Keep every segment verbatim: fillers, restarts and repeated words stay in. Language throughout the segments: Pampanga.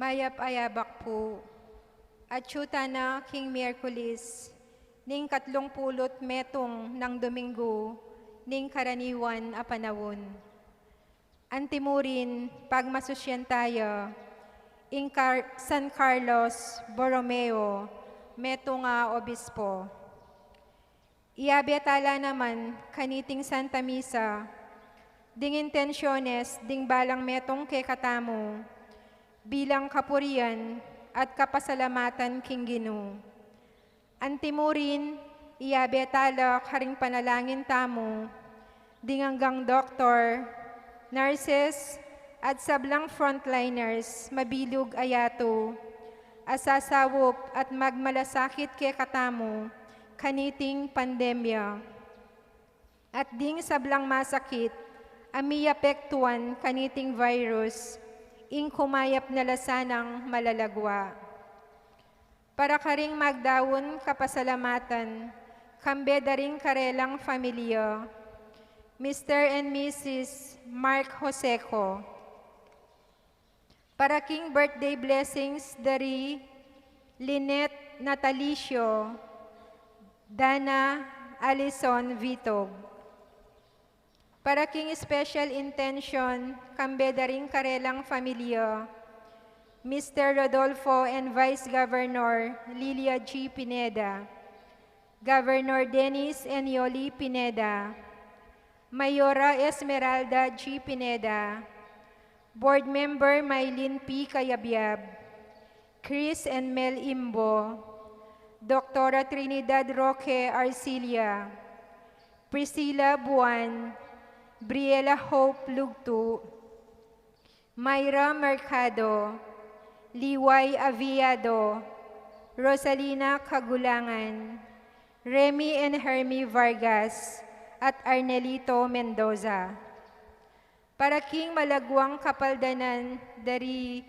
Mayap a abak pu. Atyu tana king Miyerkules, ning katlung pulu't metung nang Dominggu ning karaniwan a panaun. Antimurin, pagmasusyan taya ing Car-, San Carlos Borromeo, metung a obispo. Iyabe tala naman kaniting Santa Misa ding intensyones ding balang metung kekatamu bilang kapurian at kapasalamatan king Ginu. Antimurin, iyabe tala karing panalangin tamu ding anggang doktor, nurses, at sablang frontliners, mabilug a yatu, a sasaup at magmalasakit kekatamu kaniting pandemya. At ding sablang masakit a miapektuan kaniting virus, ing kumayap na la sanang malalagwa. Para karing magdaun kapasalamatan, kambe da ring karelang familia, Mister and Missus Mark Joseco. Para king birthday blessings da ri Lynette Natalicio, Dana Alison Vitog. Para king special intention, kambe da ring karelang familia, Mister Rodolfo and Vice Governor Lilia G Pineda, Governor Dennis and Yoli Pineda, Mayora Esmeralda G Pineda, Board Member Mylene P Cayabyab, Chris and Mel Imbo, Doktora Trinidad Roque Arcilla, Priscilla Buan, Briella Hope Lugtu, Myra Mercado, Liway Aviado, Rosalina Cagulangan, Remy and Hermie Vargas, at Arnelito Mendoza. Para king malagwang kapaldanan da ri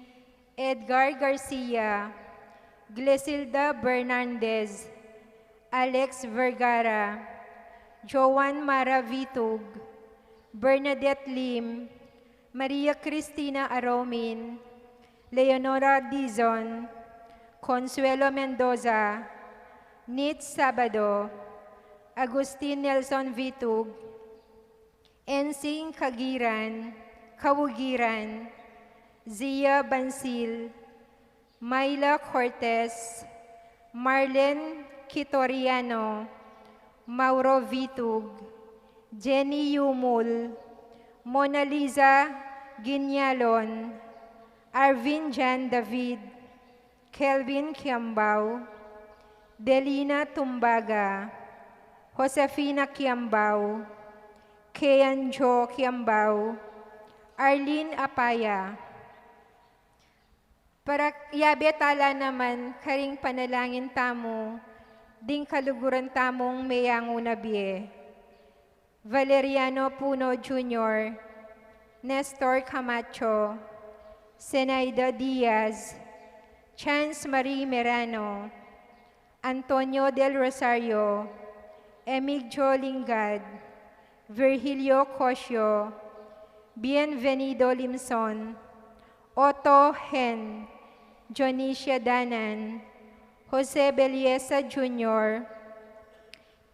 Edgar Garcia, Glesilda Bernandez, Alex Vergara, Joan Mara Vitug, Bernadette Lim, Maria Cristina Aromin, Leonora Dizon, Consuelo Mendoza, Nit Sabado, Agustin Nelson Vitug, Ensing Kagiran, Kawugiran, Zia Bansil, Myla Cortez, Marlen Quitoriano, Mauro Vitug, Jenny Yumul, Mona Lisa Guiñalon, Arvin Jan David, Kelvin Kiambao, Delina Tumbaga, Josefina Kiambao, Kean Jo Kiambao, Arlene Apaya. Para yabe tala naman karing panalangin tamu ding kaluguran tamung meyangu na bie. Valeriano Puno Junior, Nestor Camacho, Zenaida Diaz, Chance Marie Merano, Antonio del Rosario, Emigdio Lingad, Virgilio Cosio, Bienvenido Limson, Otto Hen, Dionisia Danan, Jose Belleza Junior,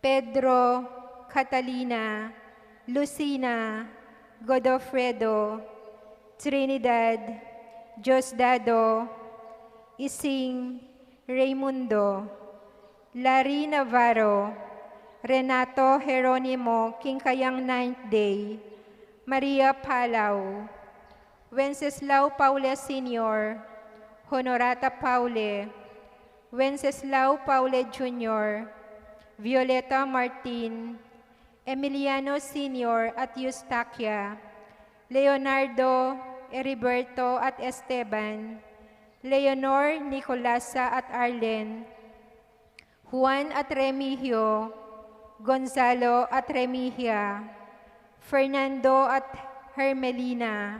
Pedro, Catalina, Lucina, Godofredo, Trinidad, Diosdado, Ising, Raymundo, Larry Navarro, Renato Jeronimo, king kayang ninth day, Maria Palau, Wenceslao Paule Senior, Honorata Paule, Wenceslao Paule Junior, Violeta Martin, Emiliano Senior at Eustaquia, Leonardo, Heriberto at Esteban, Leonor, Nicolasa at Arlen, Juan at Remigio, Gonzalo at Remigio, Fernando at Hermelina,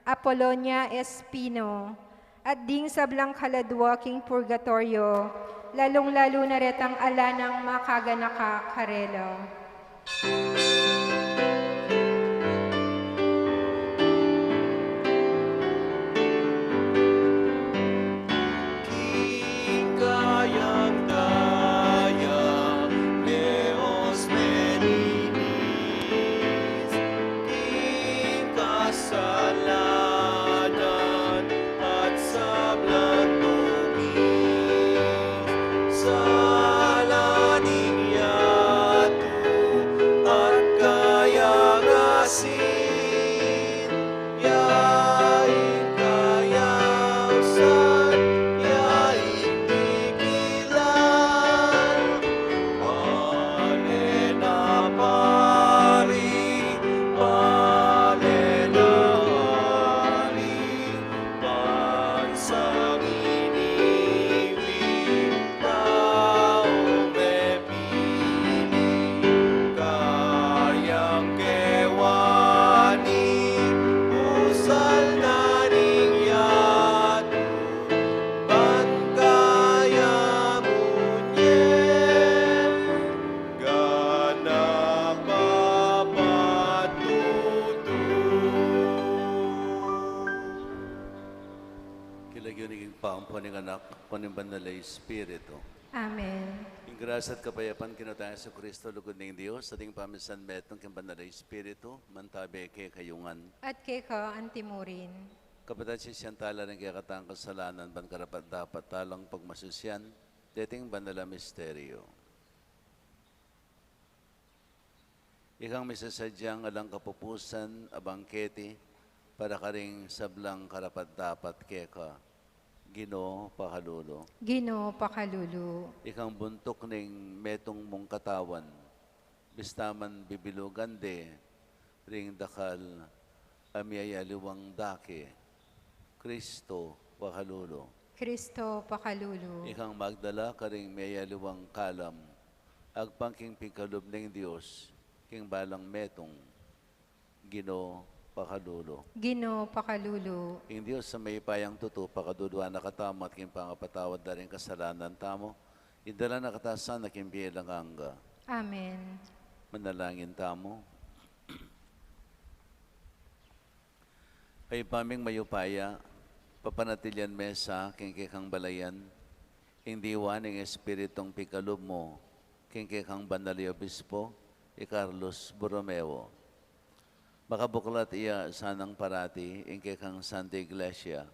Apolonia Espino, at ding sablang kaladua king purgatoryo, lalung-lalu na retang ala nang makaganaka karela. Anak, ning Banal a Espiritu. Amen. Ing grasya at kapayapan king Ginu tang Jesucristo, lugud ning Dios, at ing pamisan metung king Banal a Espiritu, mantabi kekayu ngan. At keka antimurin. Kapatad, sisian tala ring kekatang kasalanan, ban karapat-dapat talang pagmasusian deting banal a misteryo. Ikang misasadyang alang kapupusan a bangkete para karing sablang karapat-dapat keka, Ginu, pakalulu. Ginu, pakalulu. Ikang buntuk ning metung mung katawan, bista man bibilugan de ring dakal a miyayaliwang dake, Kristo, pakalulu. Kristo, pakalulu. Ikang magdala karing miyayaliwang kalam, agpang king pikalub ning Dios king balang metung, Ginu, pakalulu. Ginu, pakalulu. Ing Dios a mayupayang tutu pakaluluan na katamu at king pangapatawad da ring kasalanan tamu, idala na katamu sana king bie alang angga. Amen. Manalangin tamu. Ibpa ming mayupaya, papanatilian me sa king kekang balayan ing diwa ning Espiritung pikalub mu king kekang banal a obispo, i Carlos Borromeo. Makabuklat ya sanang parati ing kekang Santa Iglesia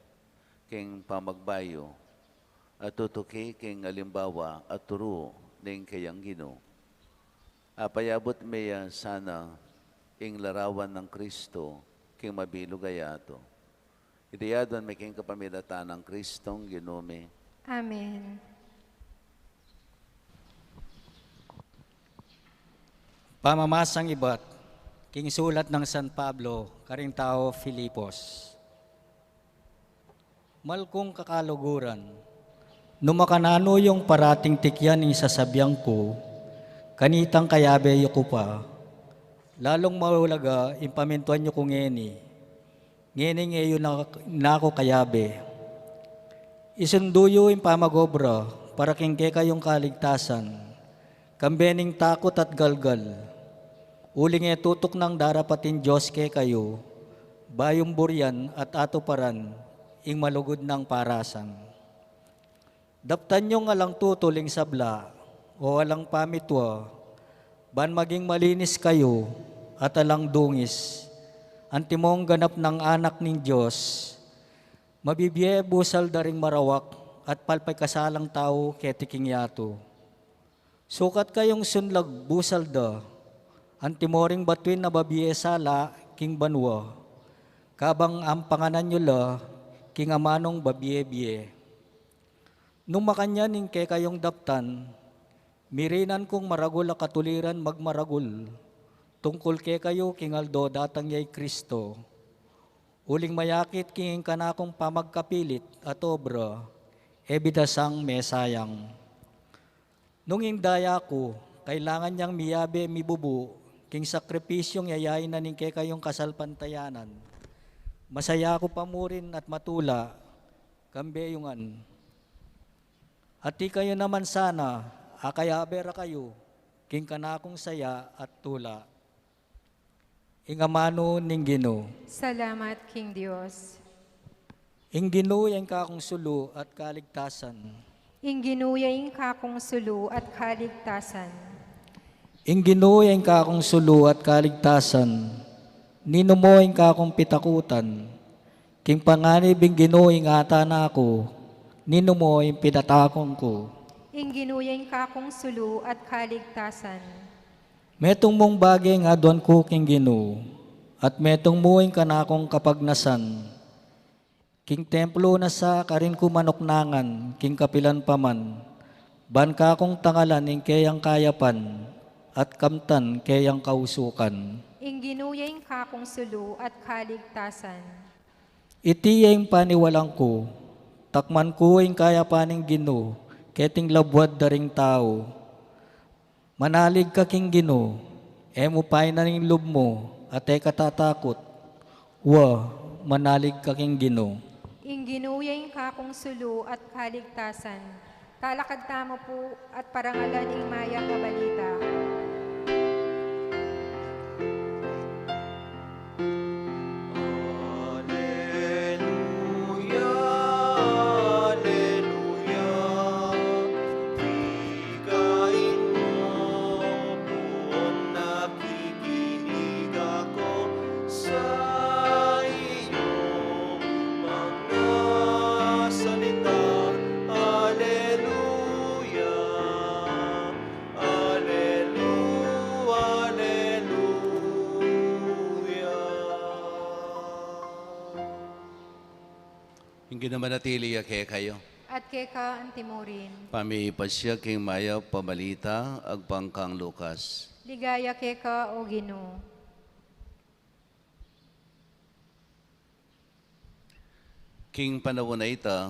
king pamagbayu at tutuki king alimbawa at turu ning keyang Ginu. Apayabut me ya sana ing larawan nang Kristo king mabilug a yatu. Iti aduan mi king kapamilatan nang Kristong Ginu mi. Amen. Pamamasang ibat king sulat nang San Pablo karing taga Filipos. Mal kung kakaluguran, nu makananu yung parating tikyan ing sasabian ku, kanitang kayabe yu ku pa, lalung maulaga ing pamintuan yu ku ngeni, ngeni ngeyu na, na ku kayabe. Isundu yu ing pamag-obra para king kekayung kaligtasan, kambe ning takut at galgal. Uling e tutuknang darapat ing Dios kekayu, bayung burian at atuparan ing malugud nang parasan. Daptan yung alang tutul ing sabla, o alang pamitua, ban maging malinis kayu at alang dungis, antimong ganap nang anak ning Dios, mabibie busal da ring marawak at palpay kasalang tau keti king yatu. Sukat kayung sunlag busal da, antimo ring batuin a babie sala king banua, kabang ampanganan yu la king amanung babie-bie. Nung makanyan ing kekayung daptan, mirinan kung maragul a katuliran magmaragul tungkul kekayu king aldo datang ya i Kristo. Uling mayakit king kanakung pamagkapilit at obra, e bida sang mesayang. Nung ing daya ku, kailangan yang miyabe mibubu king sakripisyung yayain na ning kekayung kasalpantayanan, masaya ku pa murin at matula, kambe yu ngan. At ikayu naman sana, akayabe ra kayu king kanakung saya at tula. Ing amanu ning Ginu. Salamat king Dios. Ing Ginu ya ing kakung sulu at kaligtasan. Ing Ginu ya ing kakung sulu at kaligtasan. Ing Ginu ya ing kakung sulu at kaligtasan. Ninu mo ing kakung pitakutan? King panganib ing Ginu ing ata na ku, ninu mo ing pinatakung ku? Ing Ginu ya ing kakung sulu at kaligtasan. Metung mung bage ing aduan ku king Ginu, at metung mu ing kanakung kapagnasan. King templo na sa karin ku manuknangan, king kapilan pa man, ban kakung tangalan ing keyang kayapan, at kamtan keyang kausukan. Ing Ginu ya ing kakung sulu at kaligtasan. Iti ya ing paniwalang ku, takman ku ing kayapan ning Ginu, keting labuad da ring tau. Manalig ka king Ginu, e mu painan ing lub mu, at e ka tatakut. Wa, manalig ka king Ginu. Ing Ginu ya ing kakung sulu at kaligtasan. Talakad tamu pu at parangalan ing mayap a balita. Aleluya, aleluya. Ginu manatili ya kekayu. At keka antimurin. Pamipasya king mayap a balita agpang kang Lucas. Ligaya keka, O Ginu. King panaun a ita,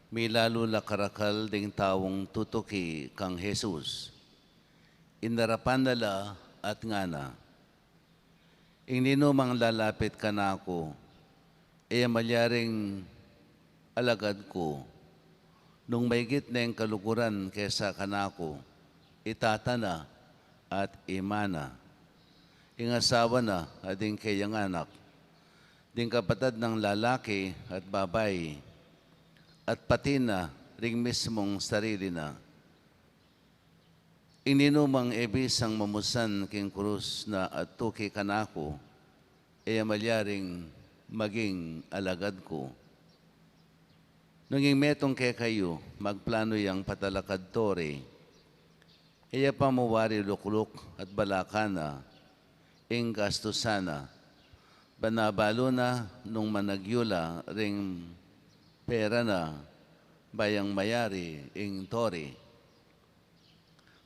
milalu la karakal ding taung tutuki kang Jesus. Inarapan na la at ngana, "Ing ninumang lalapit kanaku, e ya malyaring alagad ku, nung maigit neng kaluguran kesa kanaku, i tata na at i ina na, ing asawa na at ding keyang anak, ding kapatad nang lalaki at babai, at pati na ring mismung sarili na. Ing ninumang e bisang mamusan king krus na at tuki kanaku, e ya malyaring maging alagad ku." Nung ing metung kekayu magplanu yang patalakad tore, e ya pa mu wari lukluk at balakan na ing gastusan na, ban mabalu na nung managyu la ring pera na, ba yang mayari ing tore.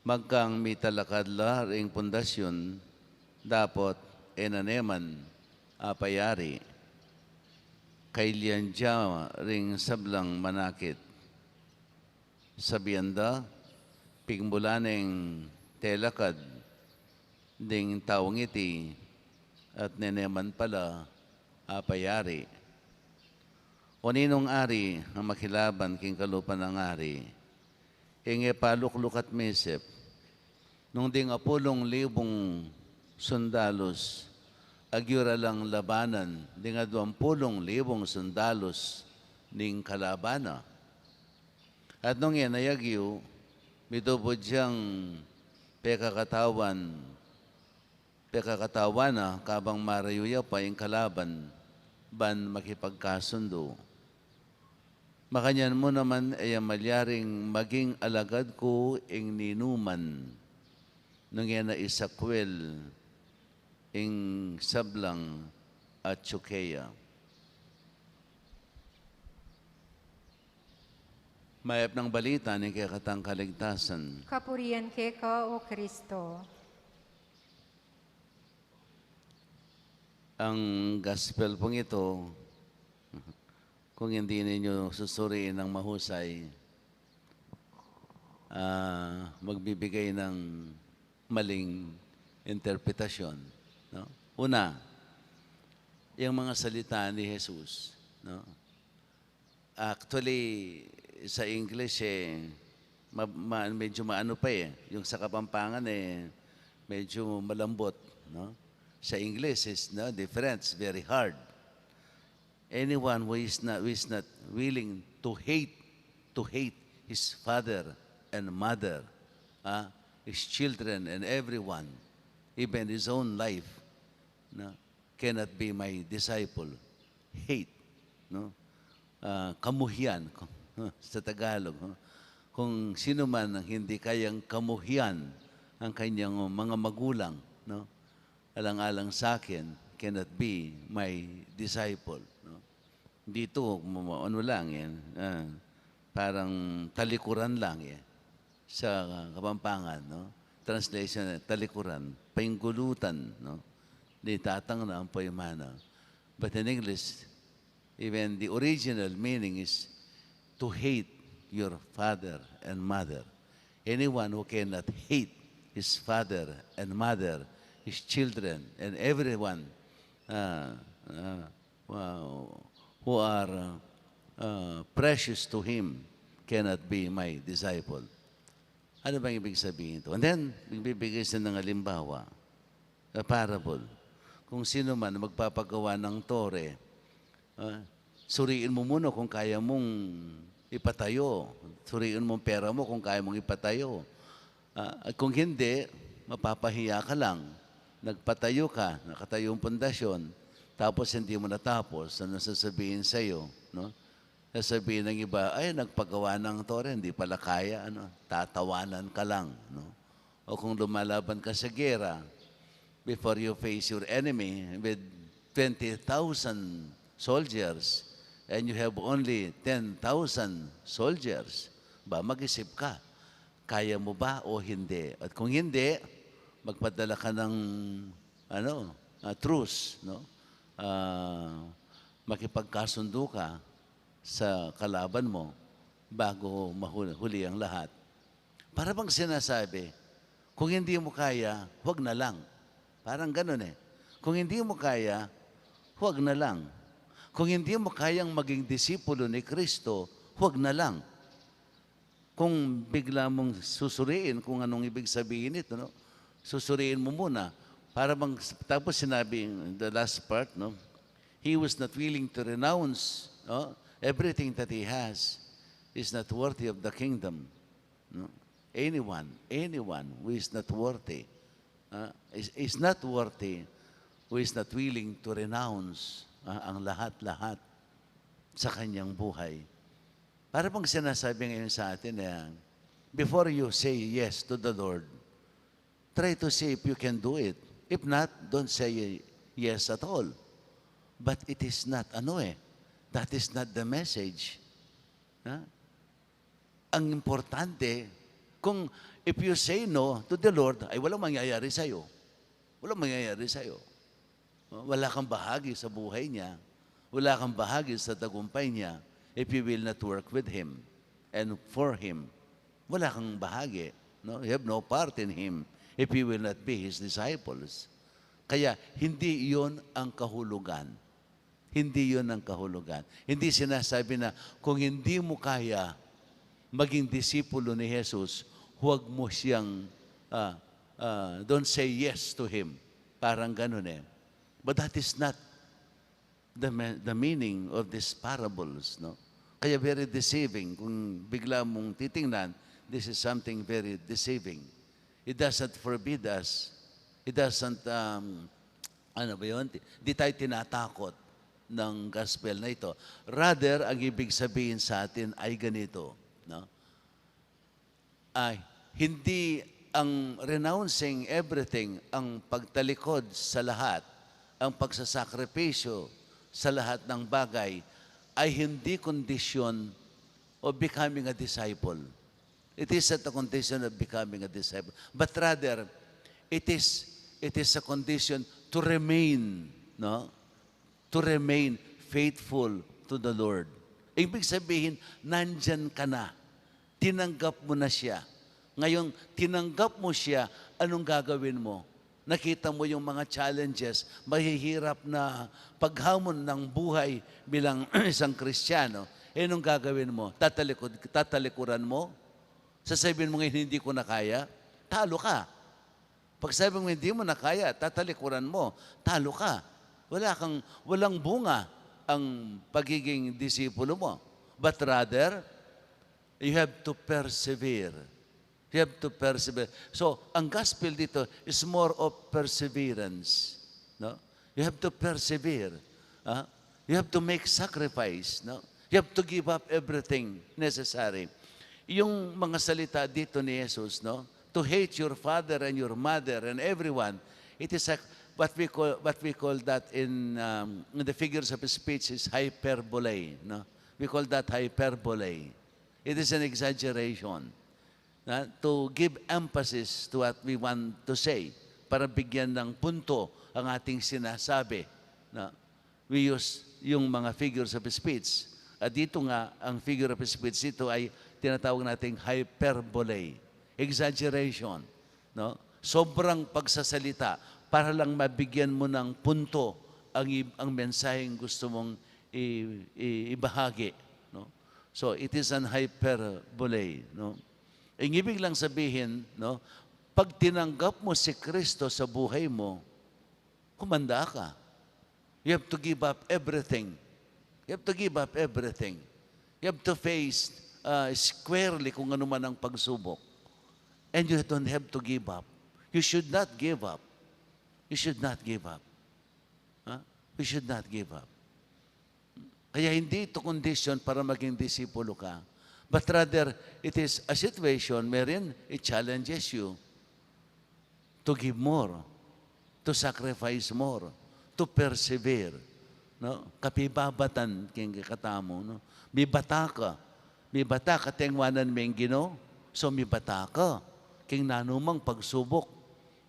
Magkang mitalakad la ring pundasyun, dapot e na ne man apayari. Kailian da ring sablang manakit. Sabian da, pigmula neng telakad ding taung iti at ne ne man pala apayari. O ninung ari a makilaban king kalupa nang ari, ing e palukluk at misip, nung ding apulung libung sundalus agyu ra lang labanan ding aduang pulung libung sundalus ning kalaban na? At nung e na ya agyu, mitubud yang pekakatawan pekakatawan na kabang marayu ya pa ing kalaban ban makipagkasundu. Makanyan mu naman e ya malyaring maging alagad ku ing ninuman nung e na isakwil ing sablang atsu keya. Mayap nang balita ning kekatang kaligtasan. Kapurian keka, O Kristo. Ang gospel pong ito, kung hindi ninyo susuriin ng mahusay, ah, magbibigay ng maling interpretasyon, no? Una, yung mga salita ni Jesus, no? Actually, sa English, eh, ma-, ma-, medyo maano pa, eh. Yung sa Kapampangan, eh, medyo malambot, no? Sa English is, no, different, it's very hard. Anyone who is not, who is not willing to hate, to hate his father and mother, ah, his children and everyone, even his own life, no? Cannot be my disciple. Hate, no? Ah, kamuhian, sa Tagalog, no? Kung sino man ang hindi kayang kamuhian ang kanyang mga magulang, no? Alang-alang sa akin, cannot be my disciple, no? Dito, ma-, ma-, ano lang, eh, ah, parang talikuran lang, eh. Sa Kapampangan, no? Translation, eh, talikuran, painggulutan, no? Di tatang na ang payumana. But in English, even the original meaning is to hate your father and mother. Anyone who cannot hate his father and mother, his children, and everyone, uh, uh, uh, who are, uh, uh, precious to him cannot be my disciple. Ano bang ibig sabihin ito? And then, magbibigay siya ng halimbawa, a parable. Kung sino man magpapagawa ng tore, ah, suriin mo muna kung kaya mong ipatayo. Suriin mo ang pera mo kung kaya mong ipatayo. Ah, at kung hindi, mapapahiya ka lang. Nagpatayo ka, nakatayo ang pundasyon, tapos hindi mo natapos, ano sasabihin sa'yo, no? Sasabihin ng iba, "Ay, nagpagawa ng tore, hindi pala kaya," ano, tatawanan ka lang, no? O kung lumalaban ka sa gera, before you face your enemy with twenty thousand soldiers, and you have only ten thousand soldiers, ba, mag-isip ka, kaya mo ba o hindi? At kung hindi, magpadala ka ng, ano, ah, truce, no? Ah, makipagkasundo ka sa kalaban mo bago mahuli, huli ang lahat. Para bang sinasabi, "Kung hindi mo kaya, huwag na lang." Parang ganun eh. "Kung hindi mo kaya, huwag na lang. Kung hindi mo kayang maging disipulo ni Kristo, huwag na lang." Kung bigla mong susuriin kung anong ibig sabihin nito, no? Susuriin mo muna. Para bang, tapos sinabi, the last part, no? He was not willing to renounce, no? Everything that he has is not worthy of the kingdom. No? Anyone, anyone who is not worthy, ah, is, is not worthy, who is not willing to renounce, ah, ang lahat-lahat sa kanyang buhay. Para bang sinasabi ngayon sa atin na, before you say yes to the Lord, try to see if you can do it. If not, don't say yes at all. But it is not, ano eh, that is not the message. Ha? Ang importante, kung if you say no to the Lord, ay walang mangyayari sa'yo. Walang mangyayari sa'yo. Wala kang bahagi sa buhay niya. Wala kang bahagi sa tagumpay niya if you will not work with Him and for Him. Wala kang bahagi. No? You have no part in Him if you will not be His disciples. Kaya hindi yon ang kahulugan. Hindi yon ang kahulugan. Hindi sinasabi na kung hindi mo kaya maging disipulo ni Jesus, huwag mo siyang, ah, ah, don't say yes to Him. Parang ganun eh. But that is not the me-, the meaning of these parables, no? Kaya very deceiving. Kung bigla mong titingnan, this is something very deceiving. It doesn't forbid us. It doesn't, um, ano ba yun? Di, di tayo tinatakot ng gospel na ito. Rather, ang ibig sabihin sa atin ay ganito, no? Ay, hindi ang renouncing everything, ang pagtalikod sa lahat, ang pagsasakripisyo sa lahat ng bagay, ay hindi kondisyon of becoming a disciple. It is not a condition of becoming a disciple. But rather, it is, it is a condition to remain, no? To remain faithful to the Lord. Ibig sabihin, nandyan ka na. Tinanggap mo na siya. Ngayon, tinanggap mo siya, anong gagawin mo? Nakita mo yung mga challenges, mahihirap na paghamon ng buhay bilang isang Kristiyano. Eh, anong gagawin mo? Tatalikod, tatalikuran mo? Sasabihin mo ngayon, "Hindi ko na kaya." Talo ka. Pag sabi mo, "Hindi mo na kaya," tatalikuran mo, talo ka. Wala kang, walang bunga ang pagiging disipulo mo. But rather, you have to persevere. You have to persevere. So, ang gospel dito is more of perseverance. No? You have to persevere. Ah? You have to make sacrifice, no? You have to give up everything necessary. Yung mga salita dito ni Jesus, no? To hate your father and your mother and everyone, it is a, what we call, what we call that in, um, in the figures of speech is hyperbole, no? We call that hyperbole. It is an exaggeration, na, to give emphasis to what we want to say, para bigyan ng punto ang ating sinasabi, na we use yung mga figures of speech. At dito nga, ang figure of speech dito ay tinatawag nating hyperbole, exaggeration, no? Sobrang pagsasalita para lang mabigyan mo ng punto ang i-, ang mensaheng gusto mong i-, i-, ibahagi, no? So, it is an hyperbole, no? Ang ibig lang sabihin, no, pag tinanggap mo si Kristo sa buhay mo, humanda ka. You have to give up everything. You have to give up everything. You have to face, uh, squarely kung ano man ang pagsubok. And you don't have to give up. You should not give up. You should not give up. Ha? We should not give up. Kaya hindi ito kondisyon para maging disipulo ka. But rather, it is a situation wherein it challenges you to give more, to sacrifice more, to persevere, no? Kapibabatan king kekatamu, no? Mibata ka. Mibata ka, tengwanan me ing Ginu. So, mibata ka king nanumang pagsubuk,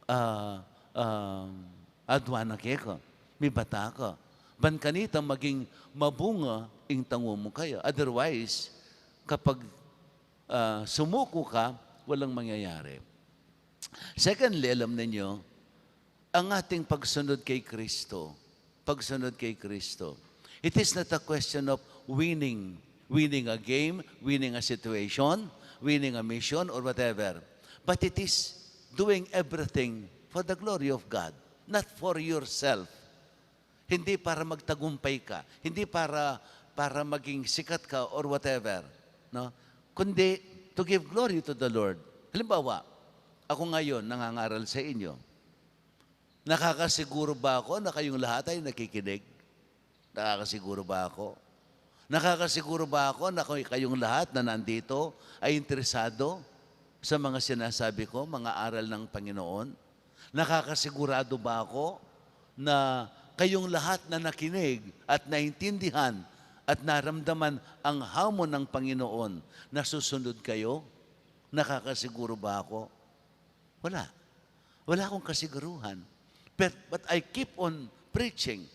ah, ah, adwan na keka. Mibata ka. Ban kanita maging mabunga ing tangu mu kaya. Otherwise, kapag, ah, sumuko ka, walang mangyayari. Secondly, alam ninyo, ang ating pagsunod kay Kristo, pagsunod kay Kristo, it is not a question of winning, winning a game, winning a situation, winning a mission, or whatever. But it is doing everything for the glory of God, not for yourself. Hindi para magtagumpay ka, hindi para, para maging sikat ka or whatever, no? Kundi to give glory to the Lord. Halimbawa, ako ngayon nangangaral sa inyo. Nakakasiguro ba ako na kayong lahat ay nakikinig? Nakakasiguro ba ako? Nakakasiguro ba ako na kay-, kayong lahat na nandito ay interesado sa mga sinasabi ko, mga aral ng Panginoon? Nakakasigurado ba ako na kayong lahat na nakinig at naintindihan at naramdaman ang hamon ng Panginoon, nasusunod kayo? Nakakasiguro ba ako? Wala. Wala akong kasiguruhan. But, but I keep on preaching.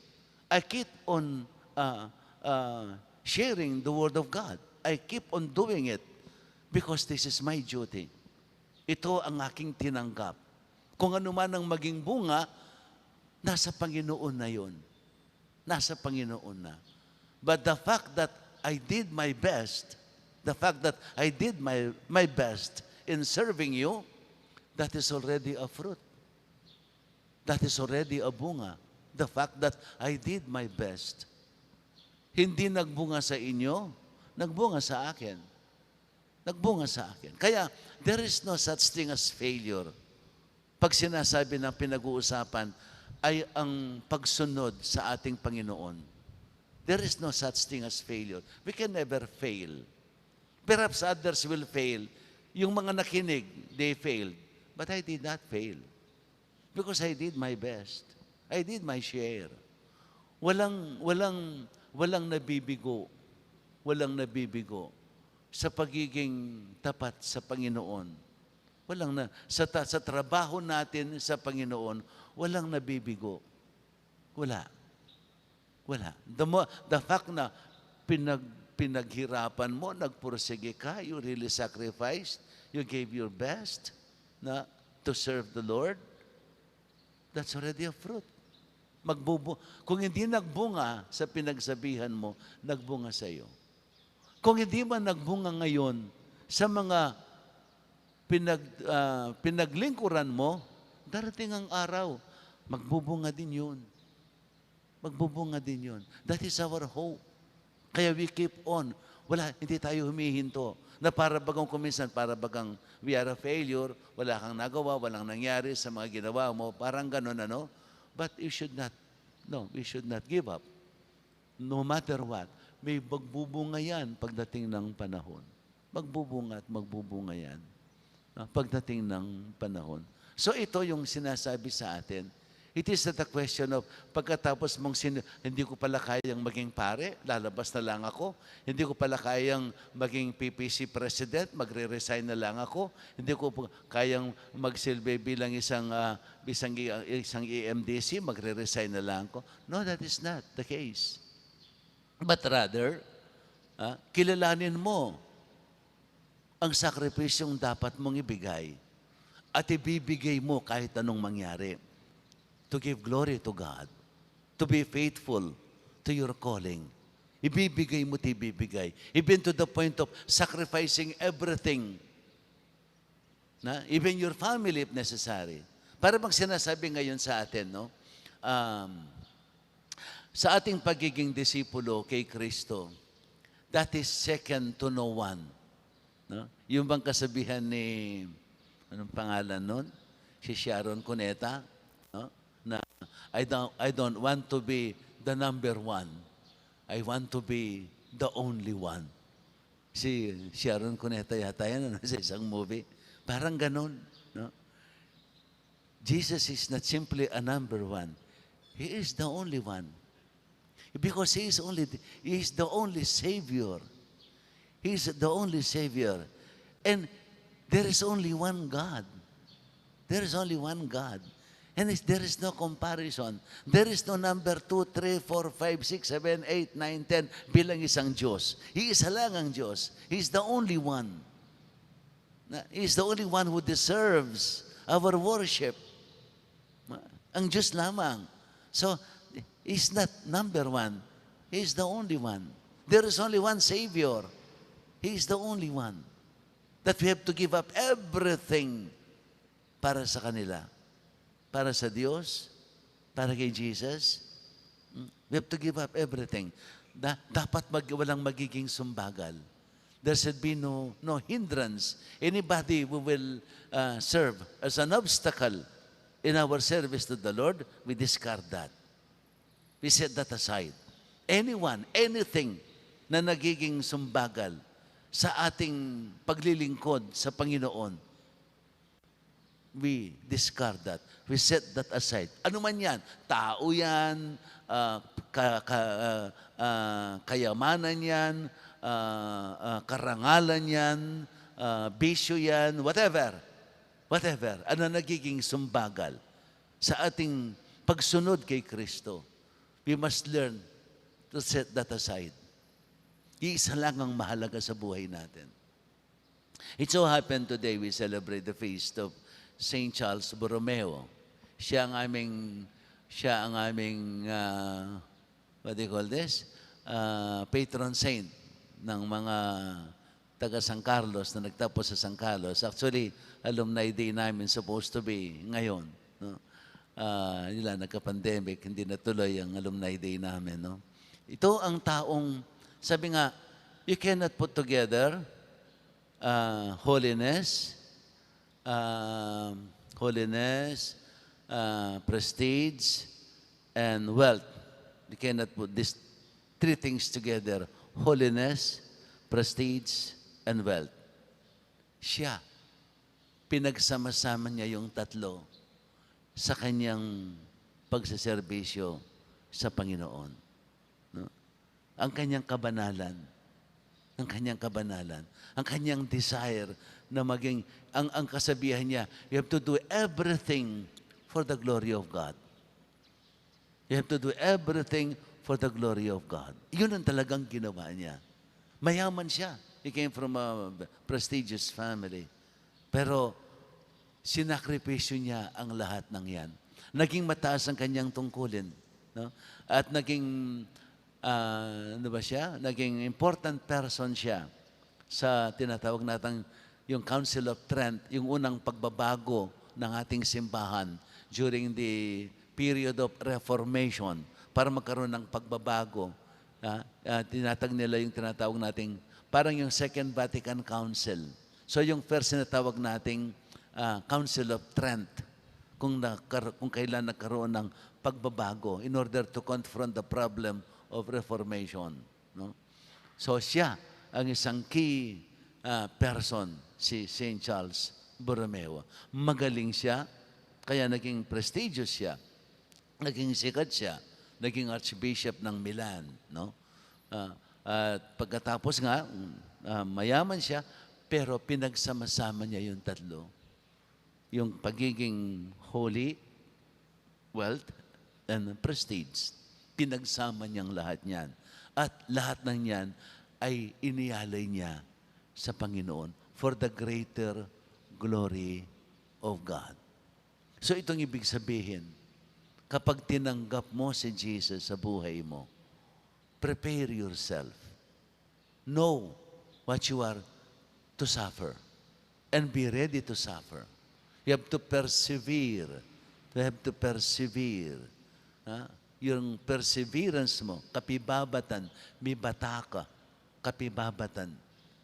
I keep on, uh, uh, sharing the Word of God. I keep on doing it because this is my duty. Ito ang aking tinanggap. Kung ano man ang maging bunga, nasa Panginoon na yun. Nasa Panginoon na. But the fact that I did my best, the fact that I did my, my best in serving you, that is already a fruit. That is already a bunga. The fact that I did my best. Hindi nagbunga sa inyo, nagbunga sa akin. Nagbunga sa akin. Kaya, there is no such thing as failure. Pag sinasabi ng pinag-uusapan ay ang pagsunod sa ating Panginoon, there is no such thing as failure. We can never fail. Perhaps others will fail. Yung mga nakinig, they failed. But I did not fail. Because I did my best. I did my share. Walang, walang, walang nabibigo. Walang nabibigo sa pagiging tapat sa Panginoon. Walang na, sa ta-, sa trabaho natin sa Panginoon, walang nabibigo. Wala. Wala. The mo-, the fact na pinag-, pinaghirapan mo, nagpursige ka, you really sacrificed, you gave your best na to serve the Lord, that's already a fruit. Magbubu-, kung hindi nagbunga sa pinagsabihan mo, nagbunga sa iyo. Kung hindi man nagbunga ngayon sa mga pinag-, ah, pinaglingkuran mo, darating ang araw, magbubunga din yun. Magbubunga din yun. That is our hope. Kaya we keep on. Wala, hindi tayo humihinto. Na para bagang kuminsan, para bagang we are a failure, wala kang nagawa, walang nangyari sa mga ginawa mo, parang ganun, ano? But you should not, no, we should not give up. No matter what, may magbubunga yan pagdating ng panahon. Magbubunga at magbubunga yan, no, pagdating ng panahon. So, ito yung sinasabi sa atin. It is not a question of pagkatapos mong sin-, hindi ko pala kayang maging pare, lalabas na lang ako. Hindi ko pala kayang maging P P C president, magre-resign na lang ako. Hindi ko pa kayang magsilbi bilang isang, ah, isang, isang E M D C, magre-resign na lang ako. No, that is not the case. But rather, ah, kilalanin mo ang sakripisyong dapat mong ibigay at ibibigay mo kahit anong mangyari. To give glory to God, to be faithful to your calling. Ibibigay mo at ibibigay. Even to the point of sacrificing everything. Na, even your family if necessary. Para bang sinasabi ngayon sa atin, no? Um, sa ating pagiging disipulo kay Kristo, that is second to no one. No? Yung bang kasabihan ni, anong pangalan nun? Si Sharon Cuneta, no? Na, "I don't, I don't want to be the number one. I want to be the only one." Si Sharon Cuneta yata yan, ano, sa isang movie. Parang ganun, no? Jesus is not simply a number one. He is the only one. Because He is only, He is the only Savior. He is the only Savior. And there is only one God. There is only one God. And is, there is no comparison. There is no number two, three, four, five, six, seven, eight, nine, ten bilang isang Diyos. He is lang ang Diyos. He is the only one. Na, He is the only one who deserves our worship. Ang Diyos lamang. So, He's not number one. He is the only one. There is only one Savior. He is the only one. That we have to give up everything para sa kanila. Para sa Diyos, para kay Jesus. Mm, we have to give up everything. Da-, dapat mag-, walang magiging sumbagal. There should be no, no hindrance. Anybody who will, uh, serve as an obstacle in our service to the Lord, we discard that. We set that aside. Anyone, anything na nagiging sumbagal sa ating paglilingkod sa Panginoon, we discard that. We set that aside. Ano man yan, tao yan, ah, ka-, ka-, ah, ah, kayamanan yan, ah, ah, karangalan yan, ah, bisyo yan, whatever. Whatever. Ano nagiging sumbagal sa ating pagsunod kay Kristo, we must learn to set that aside. Iisa lang ang mahalaga sa buhay natin. It so happened today we celebrate the feast of Saint Charles Borromeo. Siya ang aming, siya ang aming, ah, what do you call this? Ah, patron saint ng mga taga San Carlos na nagtapos sa San Carlos. Actually, alumni day namin supposed to be ngayon, no? Ah, yun lang, nagka-pandemic, hindi natuloy ang alumni day namin, no? Ito ang taong, sabi nga, you cannot put together, ah, holiness, ah, holiness, ah, prestige, and wealth. You cannot put these three things together, holiness, prestige, and wealth. Siya, pinagsama-sama niya yung tatlo sa kanyang pagseserbisyo sa Panginoon. No? Ang kanyang kabanalan, ang kanyang kabanalan, ang kanyang desire na maging, ang, ang kasabihan niya, "You have to do everything for the glory of God." You have to do everything for the glory of God. Yun ang talagang ginawa niya. Mayaman siya. He came from a prestigious family. Pero sinakripisyo niya ang lahat ng yan. Naging mataas ang kanyang tungkulin, no? At naging, ah, ano ba siya? Naging important person siya sa tinatawag nating yung Council of Trent, yung unang pagbabago ng ating simbahan during the period of Reformation para magkaroon ng pagbabago. Ah, ah, tinatag nila yung tinatawag nating parang yung Second Vatican Council. So yung first tinatawag nating, ah, Council of Trent, kung, nakar-, kung kailan nagkaroon ng pagbabago in order to confront the problem of Reformation, no? So, siya ang isang key, ah, person, si Saint Charles Borromeo. Magaling siya, kaya naging prestigious siya, naging sikat siya, naging Archbishop ng Milan, no? Ah, at pagkatapos nga, mm, ah, mayaman siya, pero pinagsama-sama niya yung tatlo. Yung pagiging holy, wealth, and prestige. Pinagsama niyang lahat niyan. At lahat ng yan ay inialay niya sa Panginoon for the greater glory of God. So, itong ibig sabihin, kapag tinanggap mo si Jesus sa buhay mo, prepare yourself. Know what you are to suffer and be ready to suffer. You have to persevere. You have to persevere. Ha? Yung perseverance mo, kapibabatan, mibata ka, kapibabatan.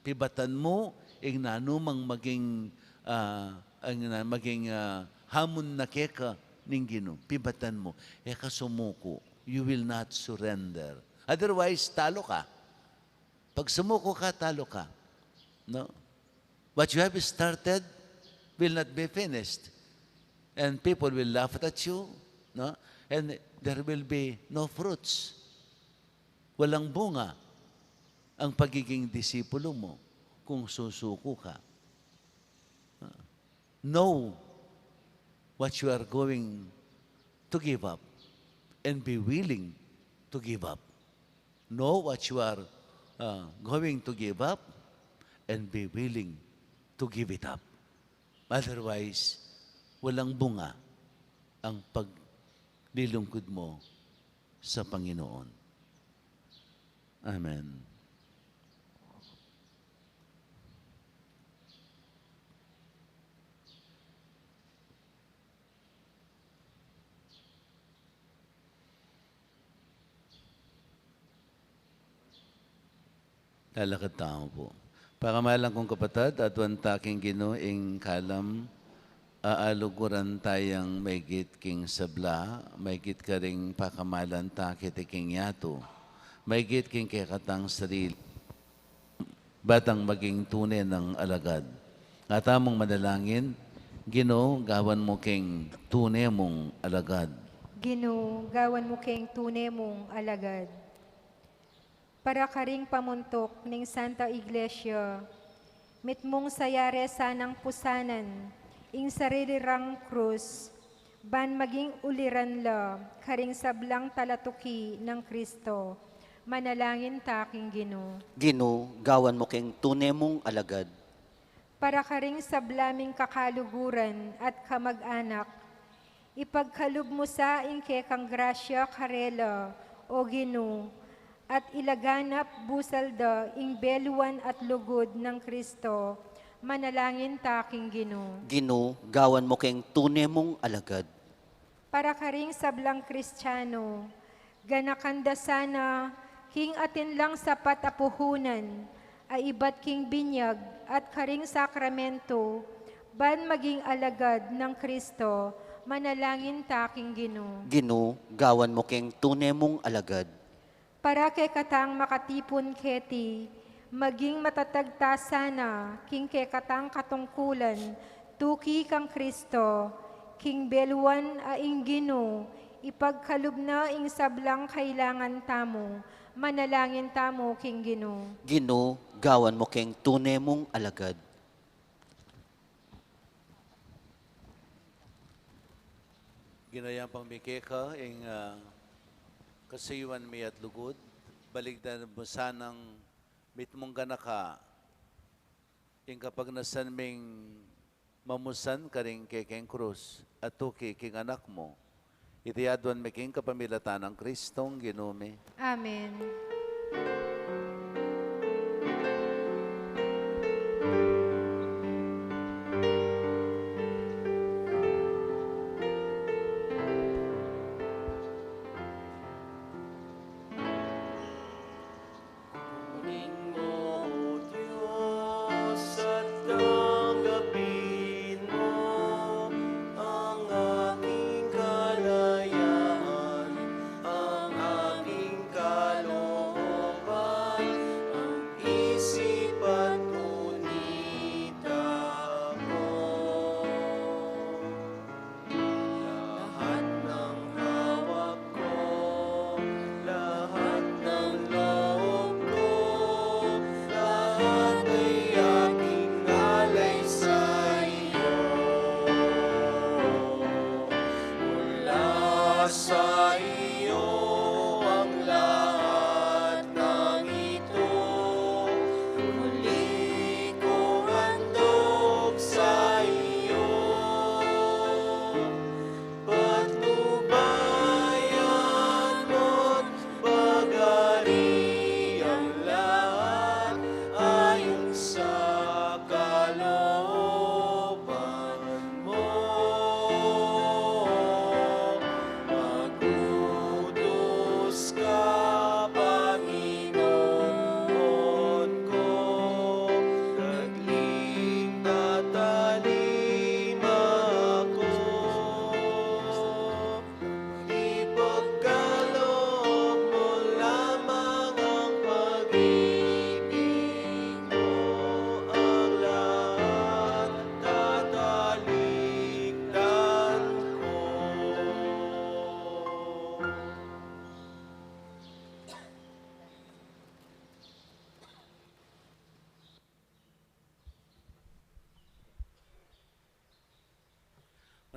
Pibatan mo, ing nanumang maging, ah, ang na-, maging, ah, hamon na keka ning Ginu. Pibatan mo. E ka sumuko. You will not surrender. Otherwise, talo ka. Pag sumuko ka, talo ka. No? What you have started will not be finished. And people will laugh at you, no? And there will be no fruits. Walang bunga ang pagiging disipulo mo kung susuko ka. Know what you are going to give up and be willing to give up. Know what you are, uh, going to give up and be willing to give it up. Otherwise, walang bunga ang paglilingkod mo sa Panginoon. Amen. Lalakad tamu pu. Pakamalan kung kapatad, aduan ta king Ginu ing kalam, aaluguran taya maigit king sabla, maigit karing pakamalan ta keti king yatu, maigit king kekatang sarili, ba tang maging tune nang alagad. Nga tamung manalangin, Ginu, gawan mu keng tune mung alagad. Ginu, gawan mu keng tune mung alagad. Para karing pamuntuk ning Santa Iglesia, mitmung sayare sanang pusanan ing sarili rang krus, ban maging uliran la karing sablang talatuki nang Kristo. Manalangin ta king Ginu. Ginu, gawan mu keng tune mung alagad. Para karing sabla ming kakaluguran at kamag-anak, ipagkalub mu sa ing kekang grasya karela, O Ginu, at ilaganap busal da ing beluan at lugud nang Kristo. Manalangin ta king Ginu. Ginu, gawan mu keng tune mung alagad. Para karing sablang Kristiano, ganakan da sana king atin lang sapat a puhunan a ibat king binyag at karing sakramento, ban maging alagad nang Kristo. Manalangin ta king Ginu. Ginu, gawan mu keng tune mung alagad. Para kekatang makatipun keti, maging matatag ta sana king kekatang katungkulan, tuki kang Kristo, king beluan a ing Ginu ipagkalub na ing sablang kailangan tamu. Manalangin tamu king Ginu. Ginu, gawan mu keng tune mung alagad. Ginu, yan pang mi keka ing, ah, kasuyuan mi at lugud, baligdan mu sanang mitmung ganaka ing kapagnasan ming mamusan karing kekeng krus at tuki king Anak mu. Iti aduan mi king kapamilatan nang Kristong Ginu mi. Amen. Kunin mo, O Diyos, at tanggapin mo ang aking kalayaan, ang aking kalooban.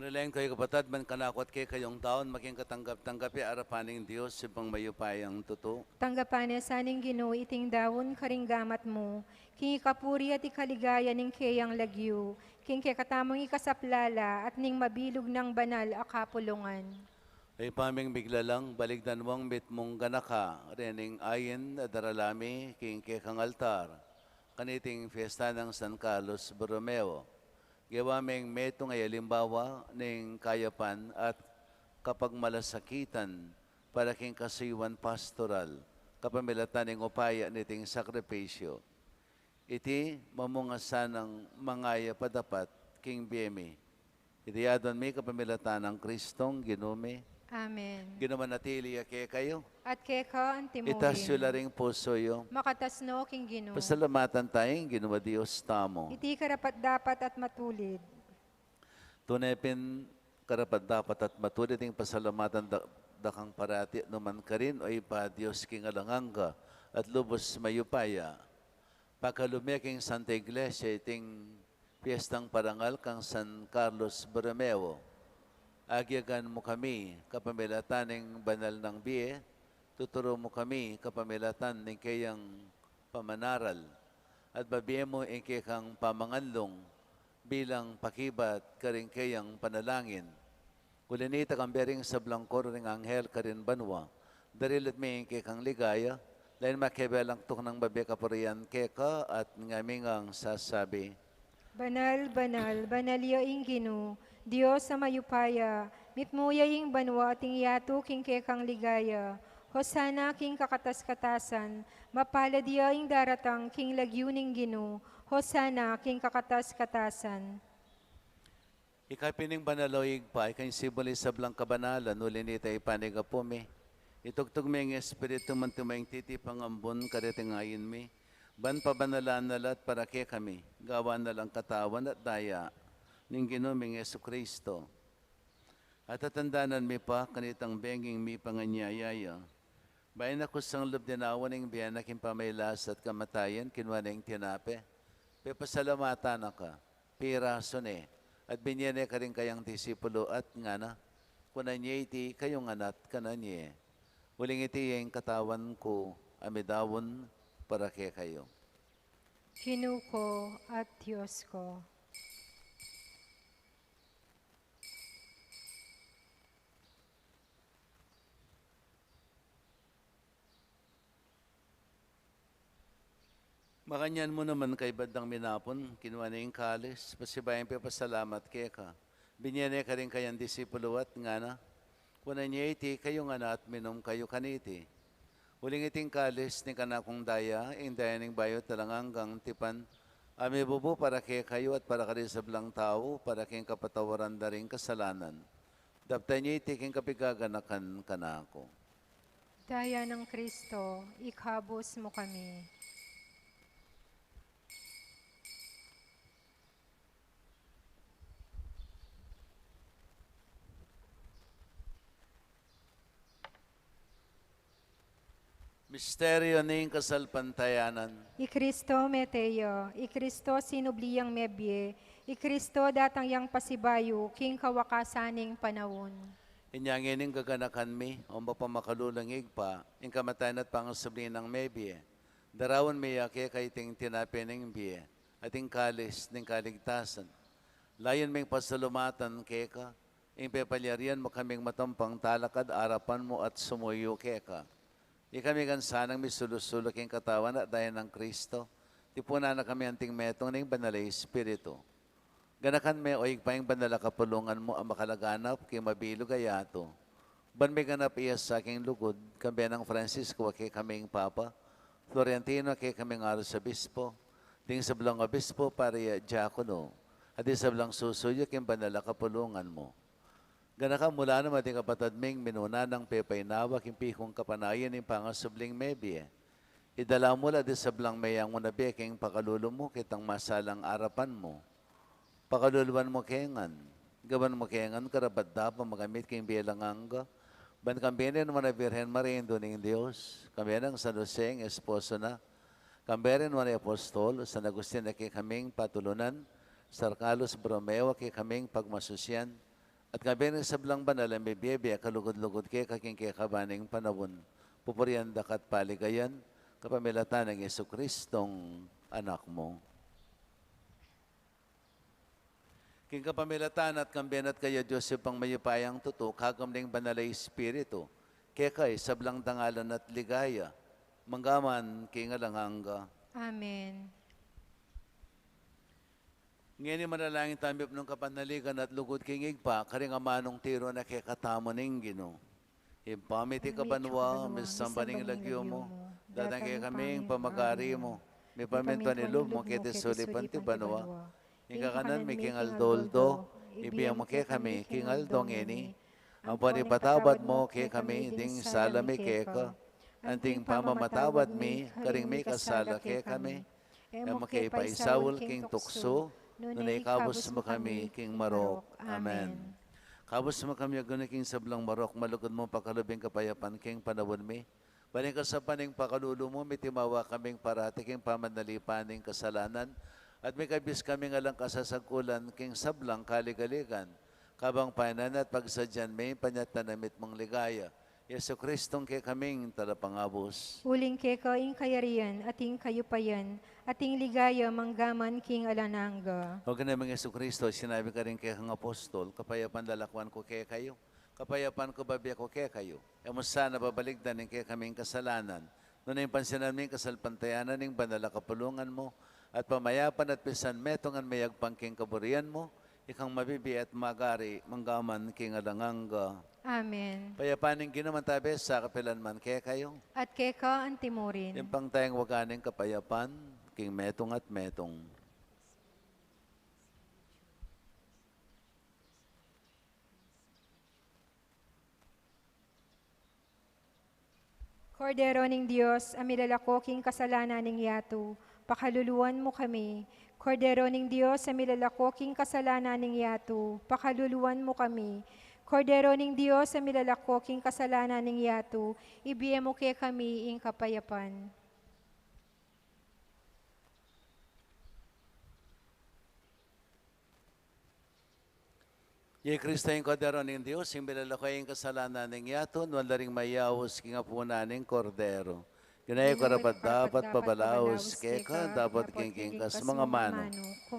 Relen kayu kapatad, ban kanaku at kekayung daun, maging katanggap-tanggap ya arapan ning Dios, Ibpang mayupayang tutu. Tanggapan na sa ning Ginu iting daun karing gamat mu, king ikapuri at ikaligaya ning keyang lagyu, king kekatamung ikasaplala at ning mabilug nang banal a kapulungan. Ibpa ming miglalang, balikdan mu ing mitmung ganaka rening ain a darala mi king kekang altar kaniting fiesta nang San Carlos Borromeo. Gewa ming metung a alimbawa ning kayapan at kapagmalasakitan para king kasuyuan pastoral, kapamilatan ning upaya niting sakripisyu. Iti mamunga sanang mangayap a dapat king bie mi. Iti adwan mi kapamilatan nang Kristong Ginu mi. Amen. Ginu manatili ya kekayu. At keka antimurin. Itas yu la ring pusu yu. Makatas no king Ginu. Pasalamatan taya ing Ginu a Dios tamu. Iti karapat-dapat at matulid. Tune pin karapat-dapat at matulid ing pasalamatan da, da kang parati numan karin, o Ibpa, Dios king alang angga at lubus mayupaya. Pakalume king Santa Iglesia iting piestang parangal kang San Carlos Borromeo. Agyagan mu kami kapamilatan ning banal nang bie, tuturu mu kami kapamilatan ning keyang pamanaral, at babie mu ing kekang pamanganlung bilang pakibat karing keyang panalangin. Uli nita, kambe ring sablang koro ring anghel karin banua, darilat mi ing kekang ligaya, lain makebelang tuknang babie kapurian keka at ngami ngang sasabi: Banal, banal, banal ya ing Ginu, Dios a mayupaya, mitmu ya ing banua at ing yatu king kekang ligaya. Hosana king kakatas-katasan, mapalad ya ing daratang king lagyu ning Ginu, Hosana king kakatas-katasan. Ika pin ing banal, o Ibpa, ika ing simbul ning sablang kabanalan, uli nita ipanyawad mi. Itugtug me ing Espiritu mu anti mo ing titipang ambun kareting ain mi, ban pabanalan na la at para kekami, gawan na lang katawan at daya ning Ginu ming Jesucristo. At tatandanan mi pa kanitang benging mipanganyaya ya, bayu na kusang lub dinawa ning bie na king pamagkasakit at kamatayan, kinua ne ing tinape, pepasalamatan na ka, pirasu ne, at binie ne karing kayang disipulu at ngana: Kunan ye iti kayu ngan at kanan ye. Uling iti ya ing katawan ku a midaun para kekayu. Ginu ku at Dios ku. Makanyan mu naman kaybat dang minapun, kinua ne ing kalis, pasibayu yang pepasalamat keka, binie ne karing kayang disipulu at ngana: Kunan ye iti kayu ngan at minum kayu kaniti. Uling iti ing kalis ning kanakung daya, ing daya ning bayu at alang anggang tipan, a mibubu para kekayu at para karing sablang tau, para king kapatawaran da ring kasalanan. Daptan ye iti king kapigaganakan kanaku. Daya nang Kristo, ikabus mu kami. Misteryu ning kasalpantayanan. I Kristo mete ya, i Kristo sinubli yang mebie, i Kristo datang yang pasibayu king kawakasan ning panaun. Inya ngeni gaganakan mi, o mapamakalulung Ibpa, ing kamatayan at pangasubli nang mebie. Daraun mi ya keka iting tinape ning bie at ing kalis ning kaligtasan. Layun ming pasalamatan keka ing pepalyarian mu kaming matampang talakad arapan mu at sumuyu keka. Ikami ngan sanang misulu-sulu king katawan at daya nang Kristo, tipunan na kami anting metung ning Banal a Espiritu. Ganakan me, o Ibpa, ing banal a kapulungan mu a makalaganap king mabilug a yatu, ban miganap iya sa king lugud, kambe nang Francisco a kekaming Papa, Florentino a kekaming Arsobispo, ding sablang obispo, pari at diakono, at ding sablang susuyu king banal a kapulungan mu. Ganakan mu la naman ding kapatad ming minuna nang pepainawa king pikung kapanayan ning pangasubling mebie. Idala mu la ding sablang meyangu na bie king pakalulu mu, ketang masalang arapan mu. Pakaluluan mu ke ngan, gawan mu ke ngan karapat-dapat makamit king bie alang angga, ban kambe ning nuan a Birhen Maria, Indu ning Dios, kambe nang San Jose, ing esposo na, kambe ring nuan a apostol, San Agustin a kekaming patulunan, San Carlos Borromeo a kekaming pagmasusian, At kayabe ning sablang banal a mibie-bie a kalugud-lugud keka king kekaban ning panaun, pupurian da ka at paligayan, kapamilatan nang Jesucristong Anak mu. King kapamilatan at kambe na at kaya Dios Ibpang mayupayang tutu, kagum ning Banal a Espiritu, keka ing sablang dangalan at ligaya, mangga man king alang angga. Amen. Ngeni manalangin tamu mipnung kapanaligan at lugud king Ibpa, karing amanung tiru na kekatamu ning Ginu. Ibpa mi, atiu ka banua, misamban ya ing lagyu mu, datang kekami ing pamagari mu, mipamintuan ing lub mu keti sulip anti banua. Ing kakanan mi king aldo-aldo, ibie mu kekami king aldo ngeni. Ampon ipatawad mu kekami ding sala mi keka, anti ing pamamatawad mi karing mikasala kekami. E mu ke paisaul king tuksu, nune ikabus mu kami king marok. Amen. Kabus mu kami, O Ginu, king sablang marok, malugud mung pakalub ing kapayapan king panaun mi. Ban king kasapan ning pakalulu mu, mitimawa kaming parati king pamanalipan ning kasalanan, at mikabus kaming alang kasasagkulan king sablang kaligaligan, kabang payanan at pagsadyan mi ing panyatang na mitmung ligaya, Jesucristong kekaming Talapangabus. Uling keka ing kayarian, at ing kayupayan, at ing ligaya, mangga man king alang angga. O Ginu ming Jesucristo, sinabi mu karing kekang apostol, kapayapan lalakuan ku kekayu, kapayapan ku bibie ku kekayu. E mu sana babalikdan ing kekaming kasalanan, nune pansinan mu ing kasalpantayanan ning banal a kapulungan mu, at pamayapan at pisanmetungan mayagpang king kaburian mu, ikang mabibie at magari, mangga man king alang angga. Amen. Ing kapayapan ning Ginu mantabe sa kapilan man kekayu. At keka anti murin. Ing pangtayang waga ning kapayapan, king metung at metung. Kordero ning Dios, a milalako king kasalanan ning yatu, pakaluluan mu kami. Kordero ning Dios, a milalako king kasalanan ning yatu, pakaluluan mu kami. Kordero ning Dios, a milalako king kasalanan ning yatu, ibie mu kekami ing kapayapan. Ya i Kristo, ing Kordero ning Dios, ing milalako king kasalanan ning yatu, nuan la ring mayaus king apunan ning Kordero. Ginu, e ku karapat-dapat pabalaus keka, dapot king kekang manga manu,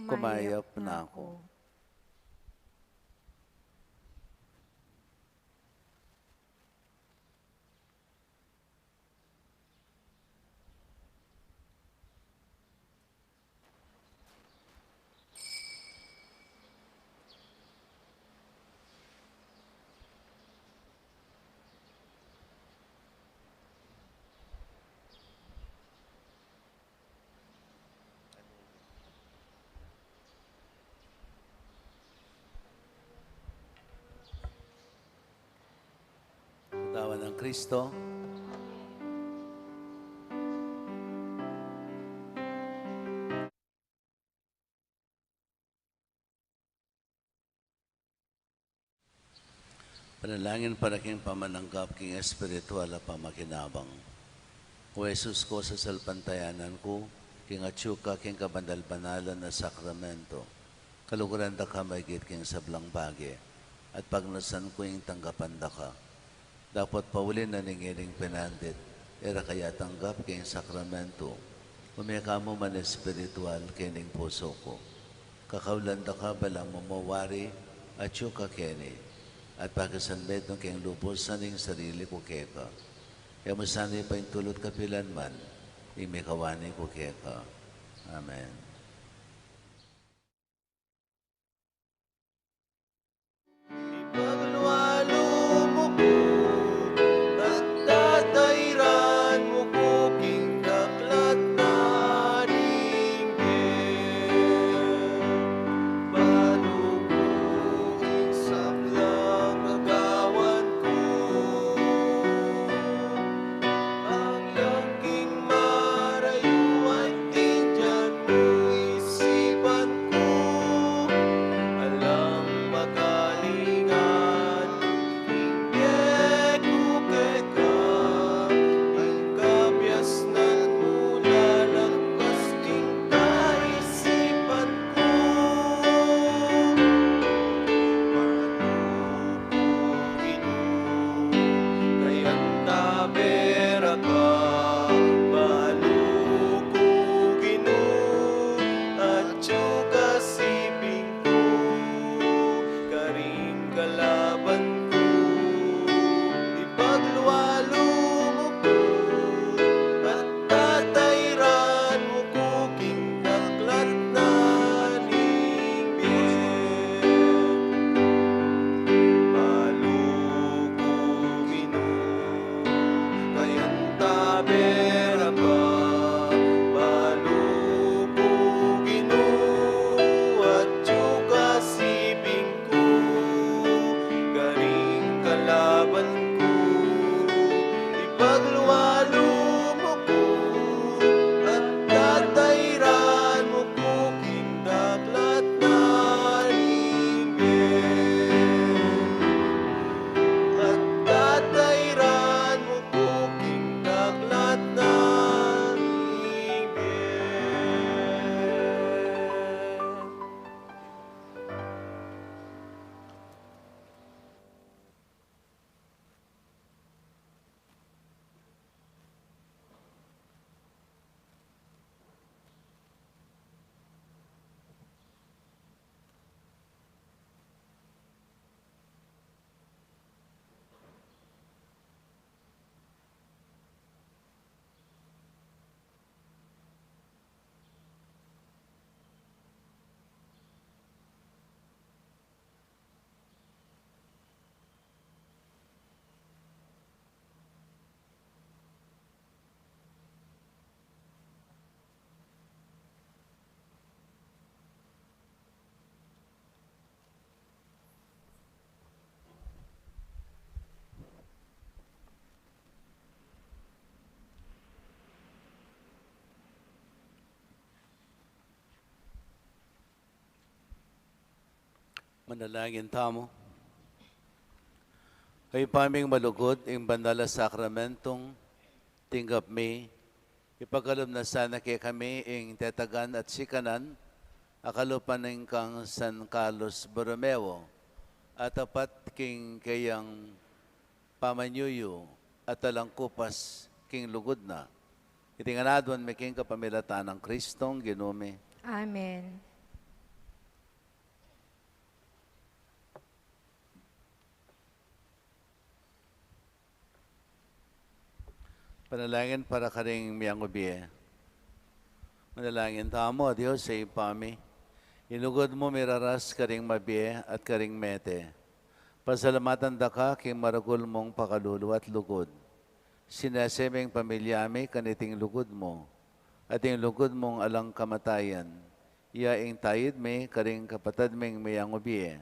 kumayap na ku. Katawan nang Kristo. Panalangin para king pamananggap king espiritual a pamakinabang. O Jesus ku, sasalpantayanan ku king atyu ka king kabanal-banalan a sakramento. Kaluguran da ka maigit king sablang bage, at pagnasan ku ing tanggapan da ka. Dapot pauli na ning ining pinandit, e ra ka ya tanggap king sakramento, ume ka mu man espiritual kening pusu ku. Kakaulan da ka balang mamawari atyu ka keni, at pakisanmetung keng lubusan ing sarili ku keka. E mu sana ipaintulut kapilan man ing mikawani ku keka. Amen. Ipaglualu mu ku at tatairan mu ku king daklat na ning bie. Balu ku ing sablang agawan ku, agyang king marayu at ing tiyan mu. Manalangin tamu. Ibpa ming malugud, ing banal a sakramentung tinggap mi, ipakalub na sana kekami ing tetagan at sikanan a kalupa ning kang San Carlos Borromeo, a tapat king keyang pamanyuyu at talangkupas king lugud na. Iti ngan aduan mi king kapamilatan nang Kristong Ginu mi. Amen. Panalangin para karing miyangubie. Manalangin tamu. O Dios a Ibpa mi, ing lugud mu miraras karing mabie at karing mete. Pasalamatan da ka king maragul mung pakalulu at lugud. Sinese ming pamilya mi kaniting lugud mu, at ing lugud mung alang kamatayan, ya ing tayid mi karing kapatad ming miyangubie.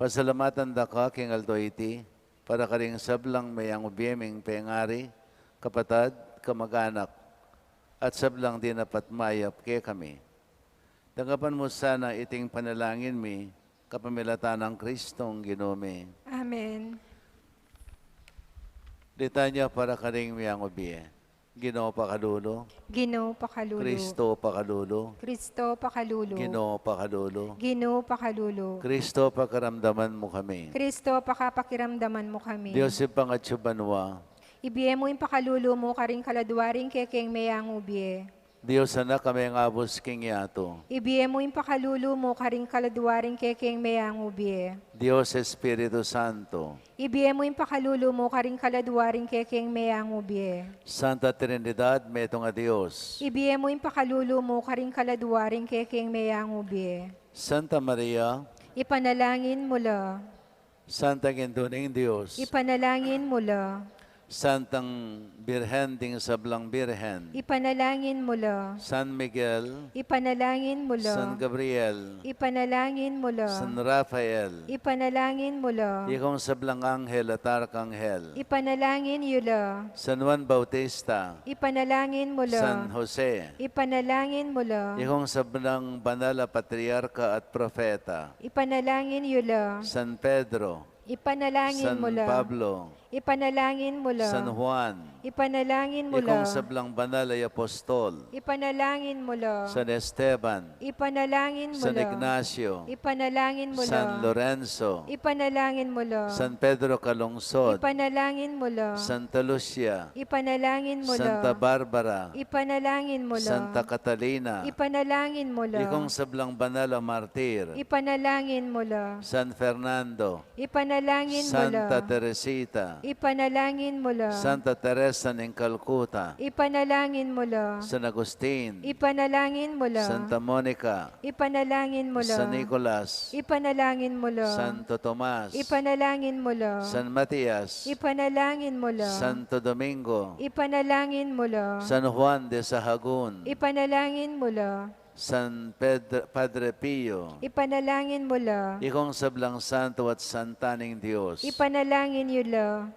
Pasalamatan da ka king aldo iti, para karing sablang miyangubie ming pengari, kapatad, kamaganak, at sablang dinapat mayap kekami. Tanggapan mu sana iting panalangin mi, kapamilatan nang Kristong Ginu mi. Amen. Litanya para karing miyangubie. Ginu pakalulu. Ginu pakalulu. Kristo pakalulu. Kristo pakalulu. Ginu pakalulu. Ginu pakalulu. Kristo, pakiramdaman mu kami. Kristo, pakapakiramdaman mu kami. Dios Ibpang atsu banua. Ibie mu ing pakalulu mu karing kaladua ring kekeng miyangubie. Dios Anak a mengabus king yatu. Ibie mu ing pakalulu mu karing kaladua ring kekeng miyangubie. Dios Espiritu Santo. Ibie mu ing pakalulu mu karing kaladua ring kekeng miyangubie. Santa Trinidad, metung a Dios. Ibie mu ing pakalulu mu karing kaladua ring kekeng miyangubie. Santa Maria. Ipanalangin mu la. Santang Indu ning Dios. Ipanalangin mu la. Santang Birhen ding sablang birhen. Ipanalangin mu la. San Miguel. Ipanalangin mu la. San Gabriel. Ipanalangin mu la. San Rafael. Ipanalangin mu la. Ikong sablang anghel at arkanghel. Ipanalangin yu la. San Juan Bautista. Ipanalangin mu la. San Jose. Ipanalangin mu la. Ikong sablang banal a patriarka at propeta. Ipanalangin yu la. San Pedro. Ipanalangin mu la. San Pablo. Ipanalangin mu la. San Juan. Ipanalangin mu la. Ikong sablang banal a apostol. Ipanalangin mu la. San Esteban. Ipanalangin mu la. San Ignacio. Ipanalangin mu la. San Lorenzo. Ipanalangin mu la. San Pedro Calungsod. Ipanalangin mu la. Santa Lucia. Ipanalangin mu la. Santa Barbara. Ipanalangin mu la. Santa Catalina. Ipanalangin mu la. Ikong sablang banal a martir. Ipanalangin mu la. San Fernando. Ipanalangin mu la. Santa Teresita. Ipanalangin mu la. Santa Teresa ning Calcutta. Ipanalangin mu la. San Agustin. Ipanalangin mu la. Santa Monica. Ipanalangin mu la. San Nicolas. Ipanalangin mu la. Santo Tomas. Ipanalangin mu la. San Matias. Ipanalangin mu la. Santo Domingo. Ipanalangin mu la. San Juan de Sahagun. Ipanalangin mu la. San Pedro, Padre Pio. Ipanalangin mu la. Ikong sablang santo at santa ning Dios. Ipanalangin yu la.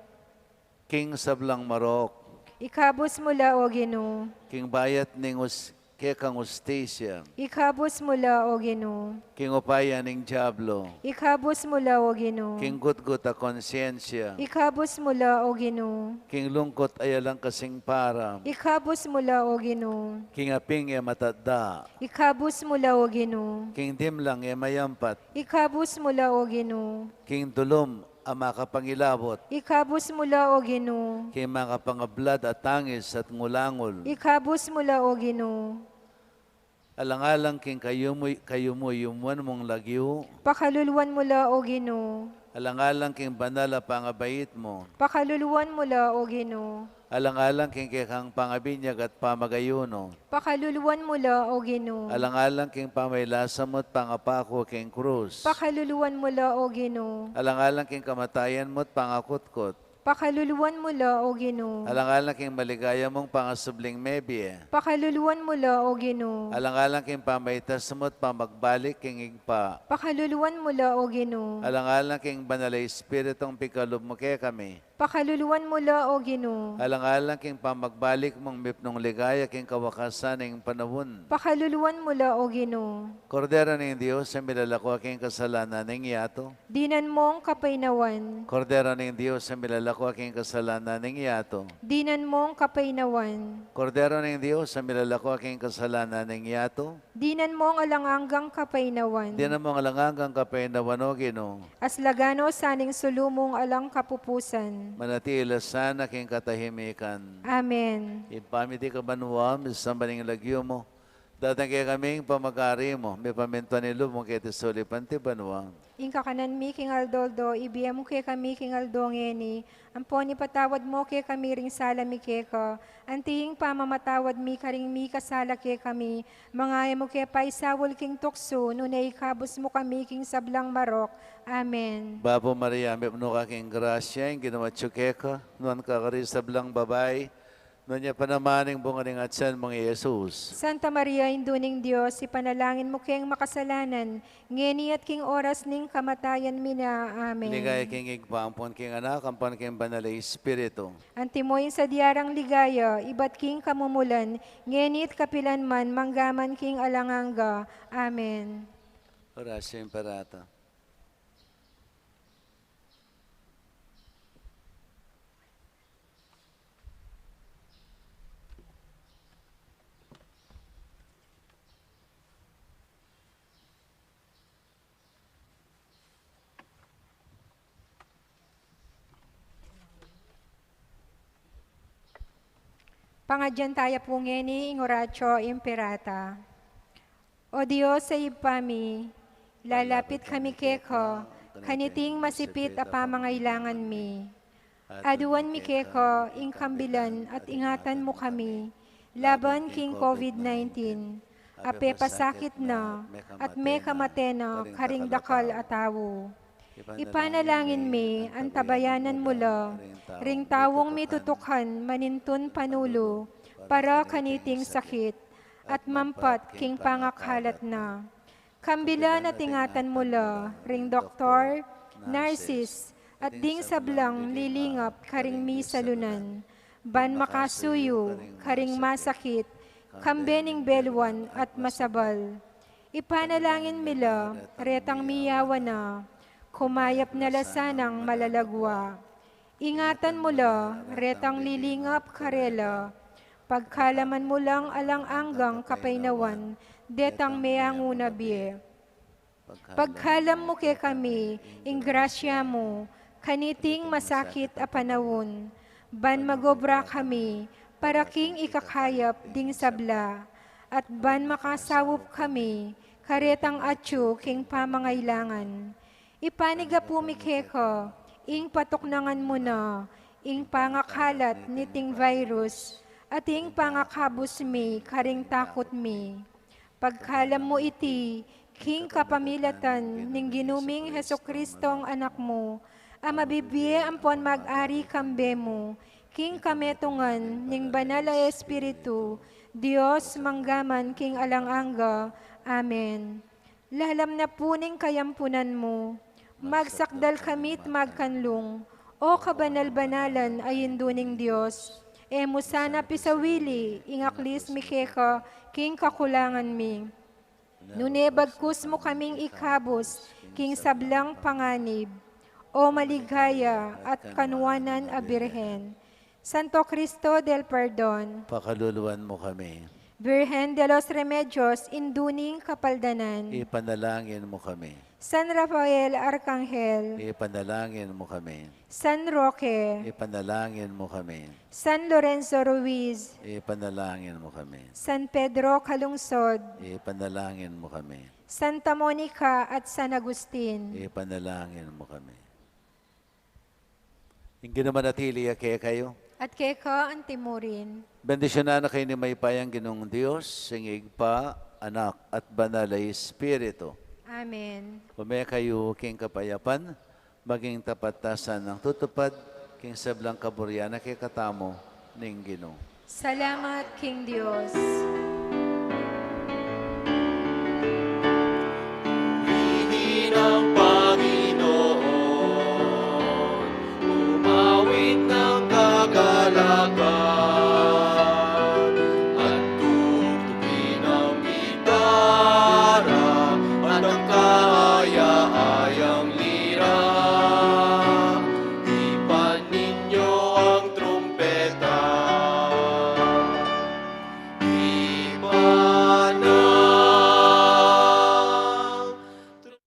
King sablang marok. Ikabus mu la, O Ginu. King bayat ning us-, kekang ustisya. Ikabus mu la, O Ginu. King upaya ning diablo. Ikabus mu la, O Ginu. King gutgut a konsyensya. Ikabus mu la, O Ginu. King lungkut a alang kasing para. Ikabus mu la, O Ginu. King aping e matatda. Ikabus mu la, O Ginu. King dimlang e mayampat. Ikabus mu la, O Ginu. King dulum a makapangilabut. Ikabus mu la, O Ginu. King makapangablad a tangis at ngulangul. Ikabus mu la, O Ginu. Alang-alang king kayumu-, kayumu-yumuan mung lagyu. Pakaluluan mu la, O Ginu. Alang-alang king banal a pangabait mu. Pakaluluan mu la, O Ginu. Alang-alang king kekang pangabinyag at pamagayunu. Pakaluluan mu la, O Ginu. Alang-alang king pamaylasa mu't pangapaku king krus. Pakaluluan mu la, O Ginu. Alang-alang king kamatayan mu't pangakutkut. Pakaluluan mu la, O Ginu. Alang-alang king maligaya mung pangasubling mebie. Pakaluluan mu la, O Ginu. Alang-alang king pamaitas mu at pamagbalik king Ibpa. Pakaluluan mu la, O Ginu. Alang-alang king Banal a Espiritung pikalub mu kekami. Pakaluluan mu la, O Ginu. Alang-alang king pamagbalik mung mipnung ligaya king kawakasan ning panaun. Pakaluluan mu la, O Ginu. Kordero ning Dios, a milalako king kasalanan ning yatu. Dinan mong kapaynawan. Kordero ning Dios, a milalako king kasalanan ning yatu. Dinan mong kapaynawan. Kordero ning Dios, a milalako king kasalanan ning yatu. Dinan mong alang anggang kapaynawan. Dinan mong alang anggang kapaynawan, O Ginu. Aslagan no sa ning sulu mung alang kapupusan. Manatili la sana king katahimikan. Amen. Ibpa mi, atiu ka banua, misamban ing lagyu mu. Datang kekami ing pamagari mu, mipamintuan ing lub mu keti sulip anti banua. Ing kakanan mi king aldo-aldo, ibie mu kekami king aldo ngeni, ampon ipatawad mu kekami ring sala mi keka, anti ing pamamatawad mi karing mikasala kekami, manga e mu ke paisaul king tuksu, nune ikabus mu kami king sablang marok. Amen. Bapu Maria, mipnu ka king grasya, ing Ginu atyu keka, nuan ka karing sablang babai, nuan ya pa naman ing bunga ning atian mung i Jesus. Santa Maria, Indu ning Dios, ipanalangin mu keng makasalanan, ngeni at king oras ning kamatayan mi na. Amen. Ligaya king Ibpa, ampon king Anak, ampon king Banal a Espiritu. Antimo ing sadya rang ligaya, ibat king kamumulan, ngeni at kapilan man, mangga man king alang angga. Amen. Oratio Imperata. Pangadyan taya pu ngeni ing Oratio Imperata. O Dios a Ibpa mi, lalapit kami keka, kaniting masipit a pamangailangan mi. Aduan mi keka ing kambilan at ingatan mu kami, laban king COVID nineteen, a pepasakit na, at mekamate na karing dakal a tau. Ipanalangin mi, antabayanan mu la, ring taung mitutukan manintun panulu, para kaniting sakit, at mampat king pangakalat na. Kambilan at ingatan mu la, ring doktor, nurses, at ding sablang lilingap karing misalunan, ban makasuyu karing masakit, kambe ning beluan at masabal. Ipanalangin mi la, retang miyawa na, kumayap na la sanang malagwa. Ingatan mu la, retang lilingap karela, pagkalaman mu lang alang anggang kapaynawan, detang meangu na bie. Pagkalam mu kekami, ing grasya mu, kaniting masakit a panaun, ban magobra kami, para king ikakayap ding sabla, at ban makasaup kami, karetang atyu king pamangailangan. Ipanyawad mi keka, ing patuknangan mu na, ing pangakalat niting virus, at ing pangakabus mi, karing takut mi. Pagkalam mu iti, king kapamilatan ning Ginu ming Jesucristong Anak mu, a mabibie ampon mag-ari kambe mu, king kametungan ning Banal a Espiritu, Dios mangga man king alang angga. Amen. Lalam na pu ning kayampunan mu, magsakdal kami't magkanlung, O kabanal-banalan a Indu ning Dios, e mu sana pisawili ing aklis mi keka king kakulangan mi. Nune bagkus mu kaming ikabus king sablang panganib, O maligaya at kanuanan a Birhen. Santo Cristo del Perdon. Pakaluluan mu kami. Virgen de los Remedios, Indu ning Kapaldanan. Ipanalangin mu kami. San Rafael Arkanghel. Ipanalangin mu kami. San Roque. Ipanalangin mu kami. San Lorenzo Ruiz. Ipanalangin mu kami. San Pedro Calungsod. Ipanalangin mu kami. Santa Monica at San Agustin. Ipanalangin mu kami. Ing Ginu manatili ya kekayu. At keka antimurin. Bendisyunan na kayu ning mayupayang Ginung Dios, ing Ibpa, Anak, at Banal a Espiritu. Amen. Ume kayu king kapayapan, maging tapat tasa nang tutupad King sablang kaburian a kekatamu ning Ginu. Salamat king Dios. Purihin ang Panginoon, umawit ng kagalakan, at tugtugin ang gitara at ang kaaya-ayang lira. Ipan ninyo ang trumpeta. Ipan ang trumpeta.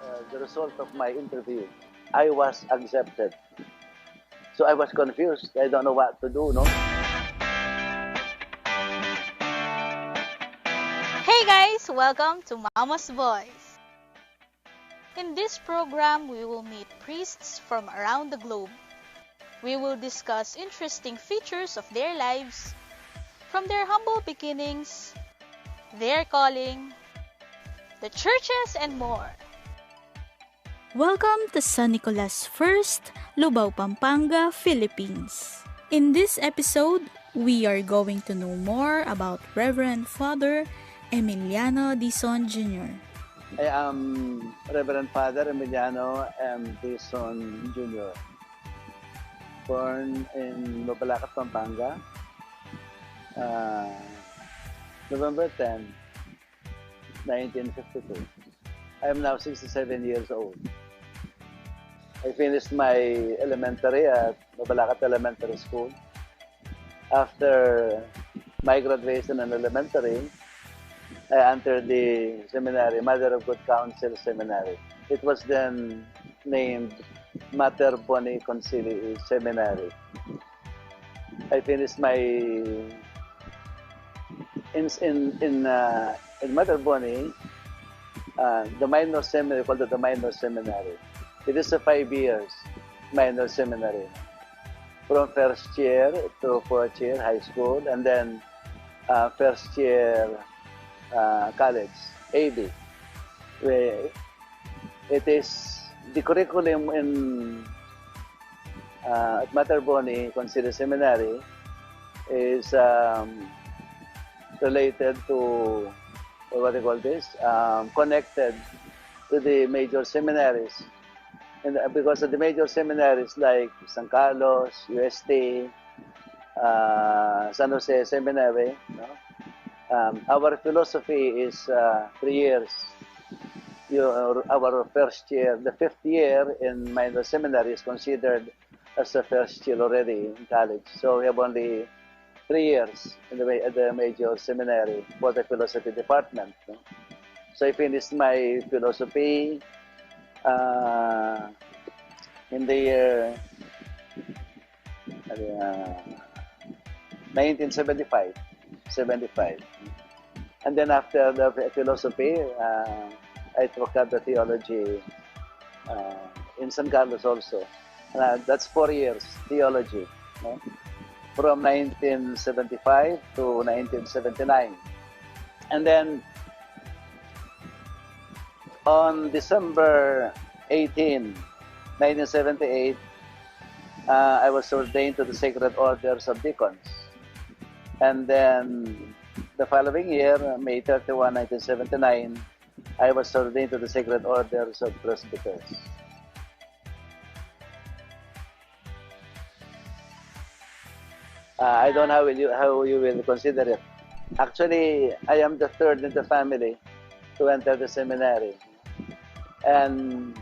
Uh, the result of my interview, I was accepted. So I was confused. I don't know what to do, no? Hey guys! Welcome to Mama's Voice! In this program, we will meet priests from around the globe. We will discuss interesting features of their lives, from their humble beginnings, their calling, the churches, and more. Welcome to San Nicolas First, Lubao, Pampanga, Philippines. In this episode, we are going to know more about Reverend Father Emiliano Dizon Junior. I am Reverend Father Emiliano M. Dizon Junior, born in Mabalacat, Pampanga, uh, November ten, nineteen fifty-two. I am now sixty-seven years old. I finished my elementary at Mabalacat Elementary School. After my graduation in elementary, I entered the seminary, Mother of Good Counsel Seminary. It was then named Mater Boni Conciliis Seminary. I finished my in in in uh, in Mater Boni, uh, the minor seminary called the minor seminary. It is a five years minor seminary, from first year to fourth year high school, and then uh, first year uh, college, A B. Where it is the curriculum in uh, at Mater Boni Conciliis Seminary is um, related to, what do you call this, um, connected to the major seminaries. And uh, because of the major seminaries like San Carlos, U S T, uh, San Jose Seminary, no? Um, our philosophy is uh, three years. Your, our first year, the fifth year in minor seminary is considered as a first year already in college. So we have only three years in the, ma- at the major seminary for the philosophy department. No? So I finished my philosophy uh, in the year uh, nineteen seventy-five. seventy-five. And then after the phi- philosophy, uh, I took up the theology uh, in San Carlos also. Uh, that's four years theology, no? From nineteen seventy-five to nineteen seventy-nine. And then on December eighteen, nineteen seventy-eight, uh, I was ordained to the Sacred Orders of Deacons. And then the following year, May thirty-one, nineteen seventy-nine, I was ordained to the Sacred Orders of Presbyters. Uh, I don't know how, will you, how you will consider it. Actually, I am the third in the family to enter the seminary. And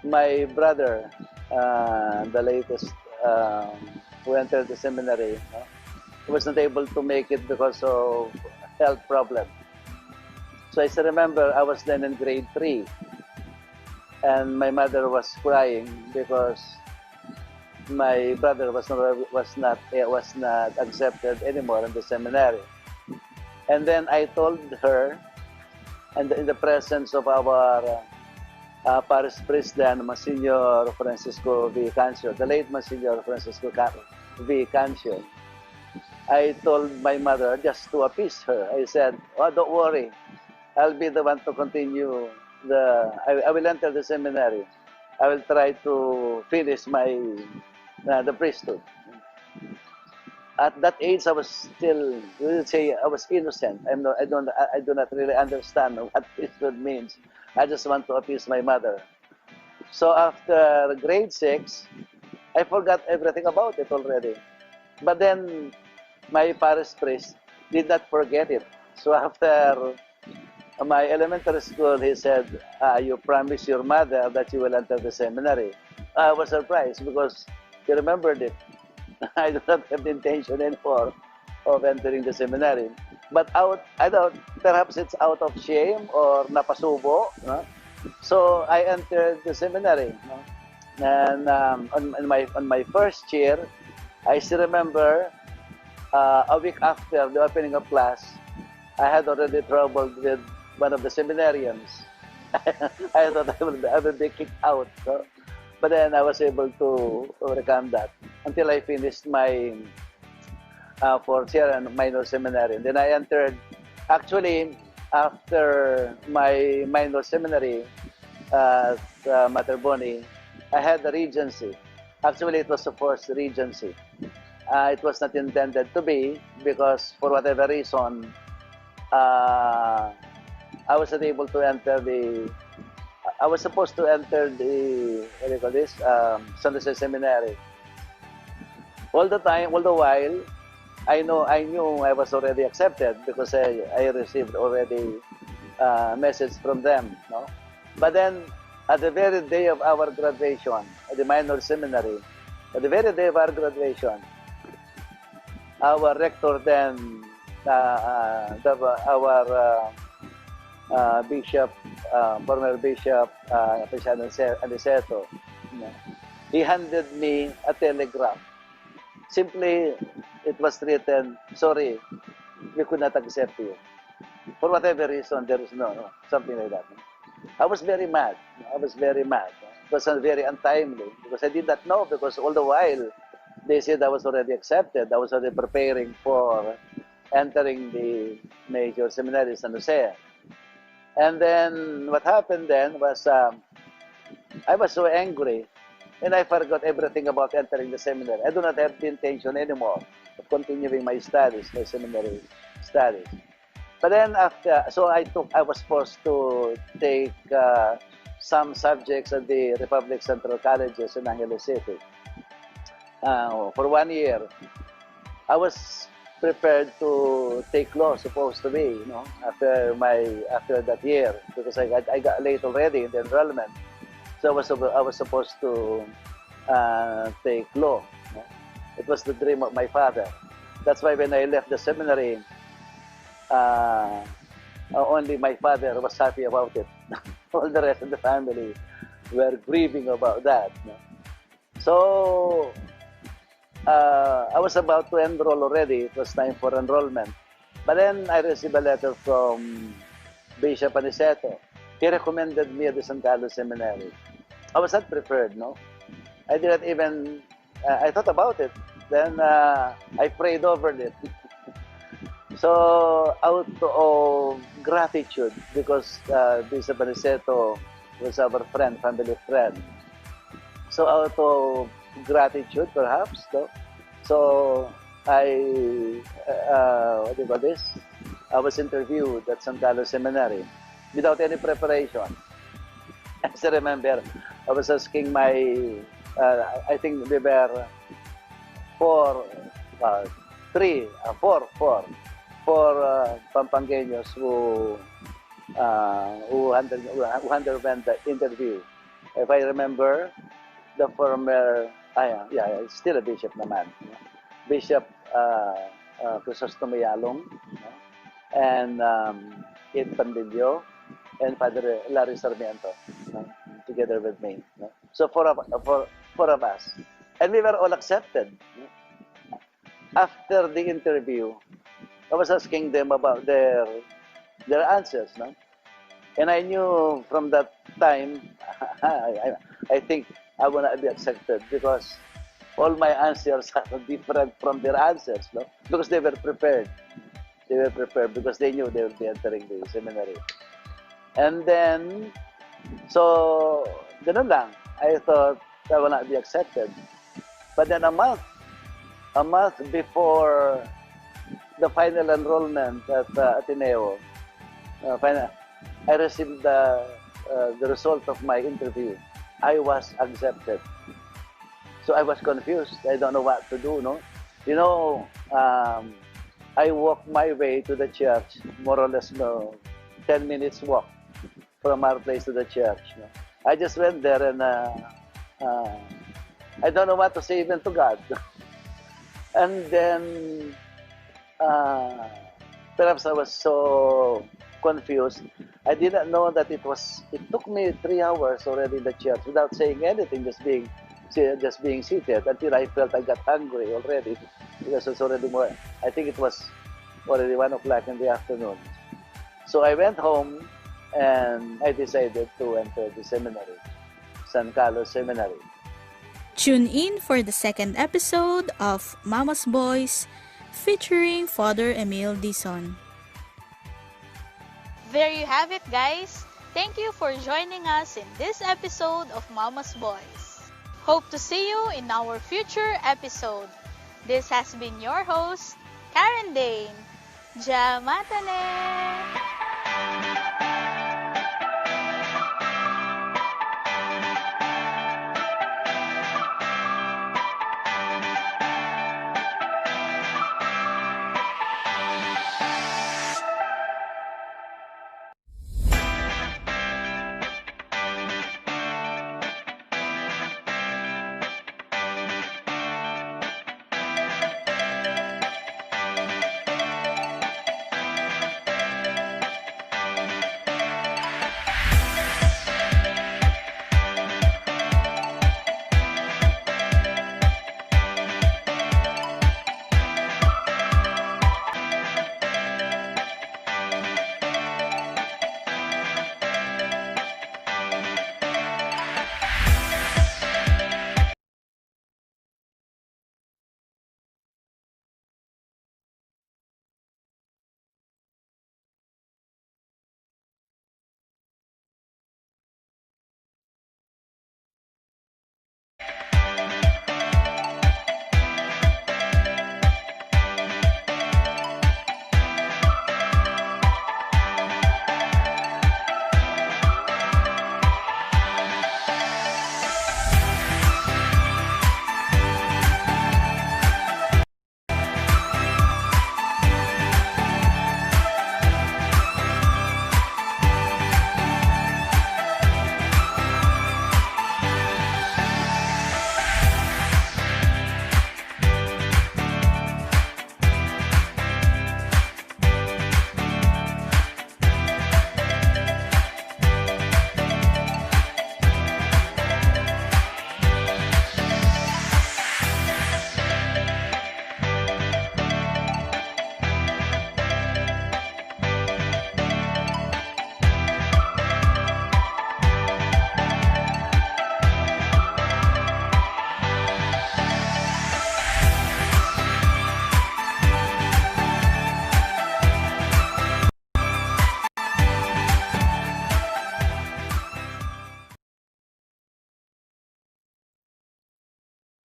my brother, uh, the latest, um, who entered the seminary, no, he was not able to make it because of health problem. So I still remember I was then in grade three, and my mother was crying because my brother was not was not eh, was not accepted anymore in the seminary. And then I told her, and in the presence of our uh, uh, parish priest then, Monsignor Francisco V. Cancio, the late Monsignor Francisco Ca- V. Cancio, I told my mother just to appease her. I said, "Oh, don't worry. I'll be the one to continue the, I, I will enter the seminary. I will try to finish my, uh, the priesthood." At that age, I was still, we would say, I was innocent. I'm not, I don't, I, I do not really understand what priesthood means. I just want to appease my mother. So after grade six, I forgot everything about it already. But then, my parish priest did not forget it. So after my elementary school, he said, "Ah, you promised your mother that you will enter the seminary." I was surprised because he remembered it. I do not have the intention anymore of entering the seminary. But out, I don't, perhaps it's out of shame or napasubo, no? So I entered the seminary, no? And, um, on, on my, on my first year, I still remember, uh, a week after the opening of class, I had already troubled with one of the seminarians. I thought I would, I would be kicked out, no? But then I was able to overcome that until I finished my, uh, fourth year and minor seminary. And then I entered, actually, after my minor seminary at, uh, Mater Boni, I had the regency. Actually, it was the first regency. Uh, it was not intended to be because, for whatever reason, uh, I was not able to enter the, I was supposed to enter the, what do you call this, um, San Jose Seminary. All the time, all the while, I know, I knew I was already accepted because I, I received already, uh, message from them, no? But then, at the very day of our graduation, at the minor seminary, at the very day of our graduation, our rector then, uh, uh, the, our, uh, uh, bishop, uh, former bishop, uh, Feliciano Anice-, Aniceto, you know, he handed me a telegram. Simply, it was written, "Sorry, we could not accept you." For whatever reason, there is no, no, something like that. I was very mad. I was very mad. It was, uh, very untimely because I did not know, because all the while they said I was already accepted. I was already preparing for entering the major seminary, San Jose. And then what happened then was, um, I was so angry and I forgot everything about entering the seminary. I do not have the intention anymore of continuing my studies, my seminary studies. But then after, so I took, I was forced to take, uh, some subjects at the Republic Central Colleges in Angeles City, uh, for one year. I was prepared to take law, supposed to be, you know, after my, after that year, because I got, I got late already in the enrollment. So I was, I was supposed to, uh, take law, no? It was the dream of my father. That's why when I left the seminary, uh, uh, only my father was happy about it. All the rest of the family were grieving about that, no? So, uh, I was about to enroll already. It was time for enrollment. But then I received a letter from Bishop Aniceto. He recommended me at the San Carlos Seminary. I was not prepared, no? I did not even, uh, I thought about it. Then, uh, I prayed over it. So, out of gratitude, because, uh, Bishop Aniceto was our friend, family friend. So, out of gratitude, perhaps, no? So, I, uh, what do you call this? I was interviewed at San Carlos Seminary without any preparation. I still remember, I was asking my, uh, I think we were four, uh, three, uh, four, four, four, uh, Pampangueños who, uh, who under-, who underwent the interview. If I remember, the former, ah, yeah, yeah, yeah, still a bishop naman, no? Bishop, uh, uh, Crisostomo Yalong, no? And, um, Ed Pandillo, and Father Larry Sarmiento, no? Together with me, no? So four of, four, four of us. And we were all accepted, no? After the interview, I was asking them about their, their answers, no? And I knew from that time, I, I, I think I will not be accepted because All my answers are different from their answers, no? Because they were prepared. They were prepared because they knew they would be entering the seminary. And then, so, ganun lang. I thought I will not be accepted. But then a month, a month before the final enrollment at uh, Ateneo, uh, final, I received the, uh, the result of my interview. I was accepted. So I was confused. I don't know what to do, no? You know, um, I walk my way to the church, more or less, no, ten minutes walk from our place to the church. No? I just went there and uh, uh, I don't know what to say even to God. And then uh, perhaps I was so confused. I did not know that it was. It took me three hours already in the church without saying anything, just being, si- just being seated until I felt I got hungry already because it's already more. I think it was already one o'clock in the afternoon. So I went home and I decided to enter the seminary, San Carlos Seminary. Tune in for the second episode of Mama's Boys featuring Father Emil Dizon. There you have it, guys. Thank you for joining us in this episode of Mama's Boys. Hope to see you in our future episode. This has been your host, Karen Dane. Jamatane!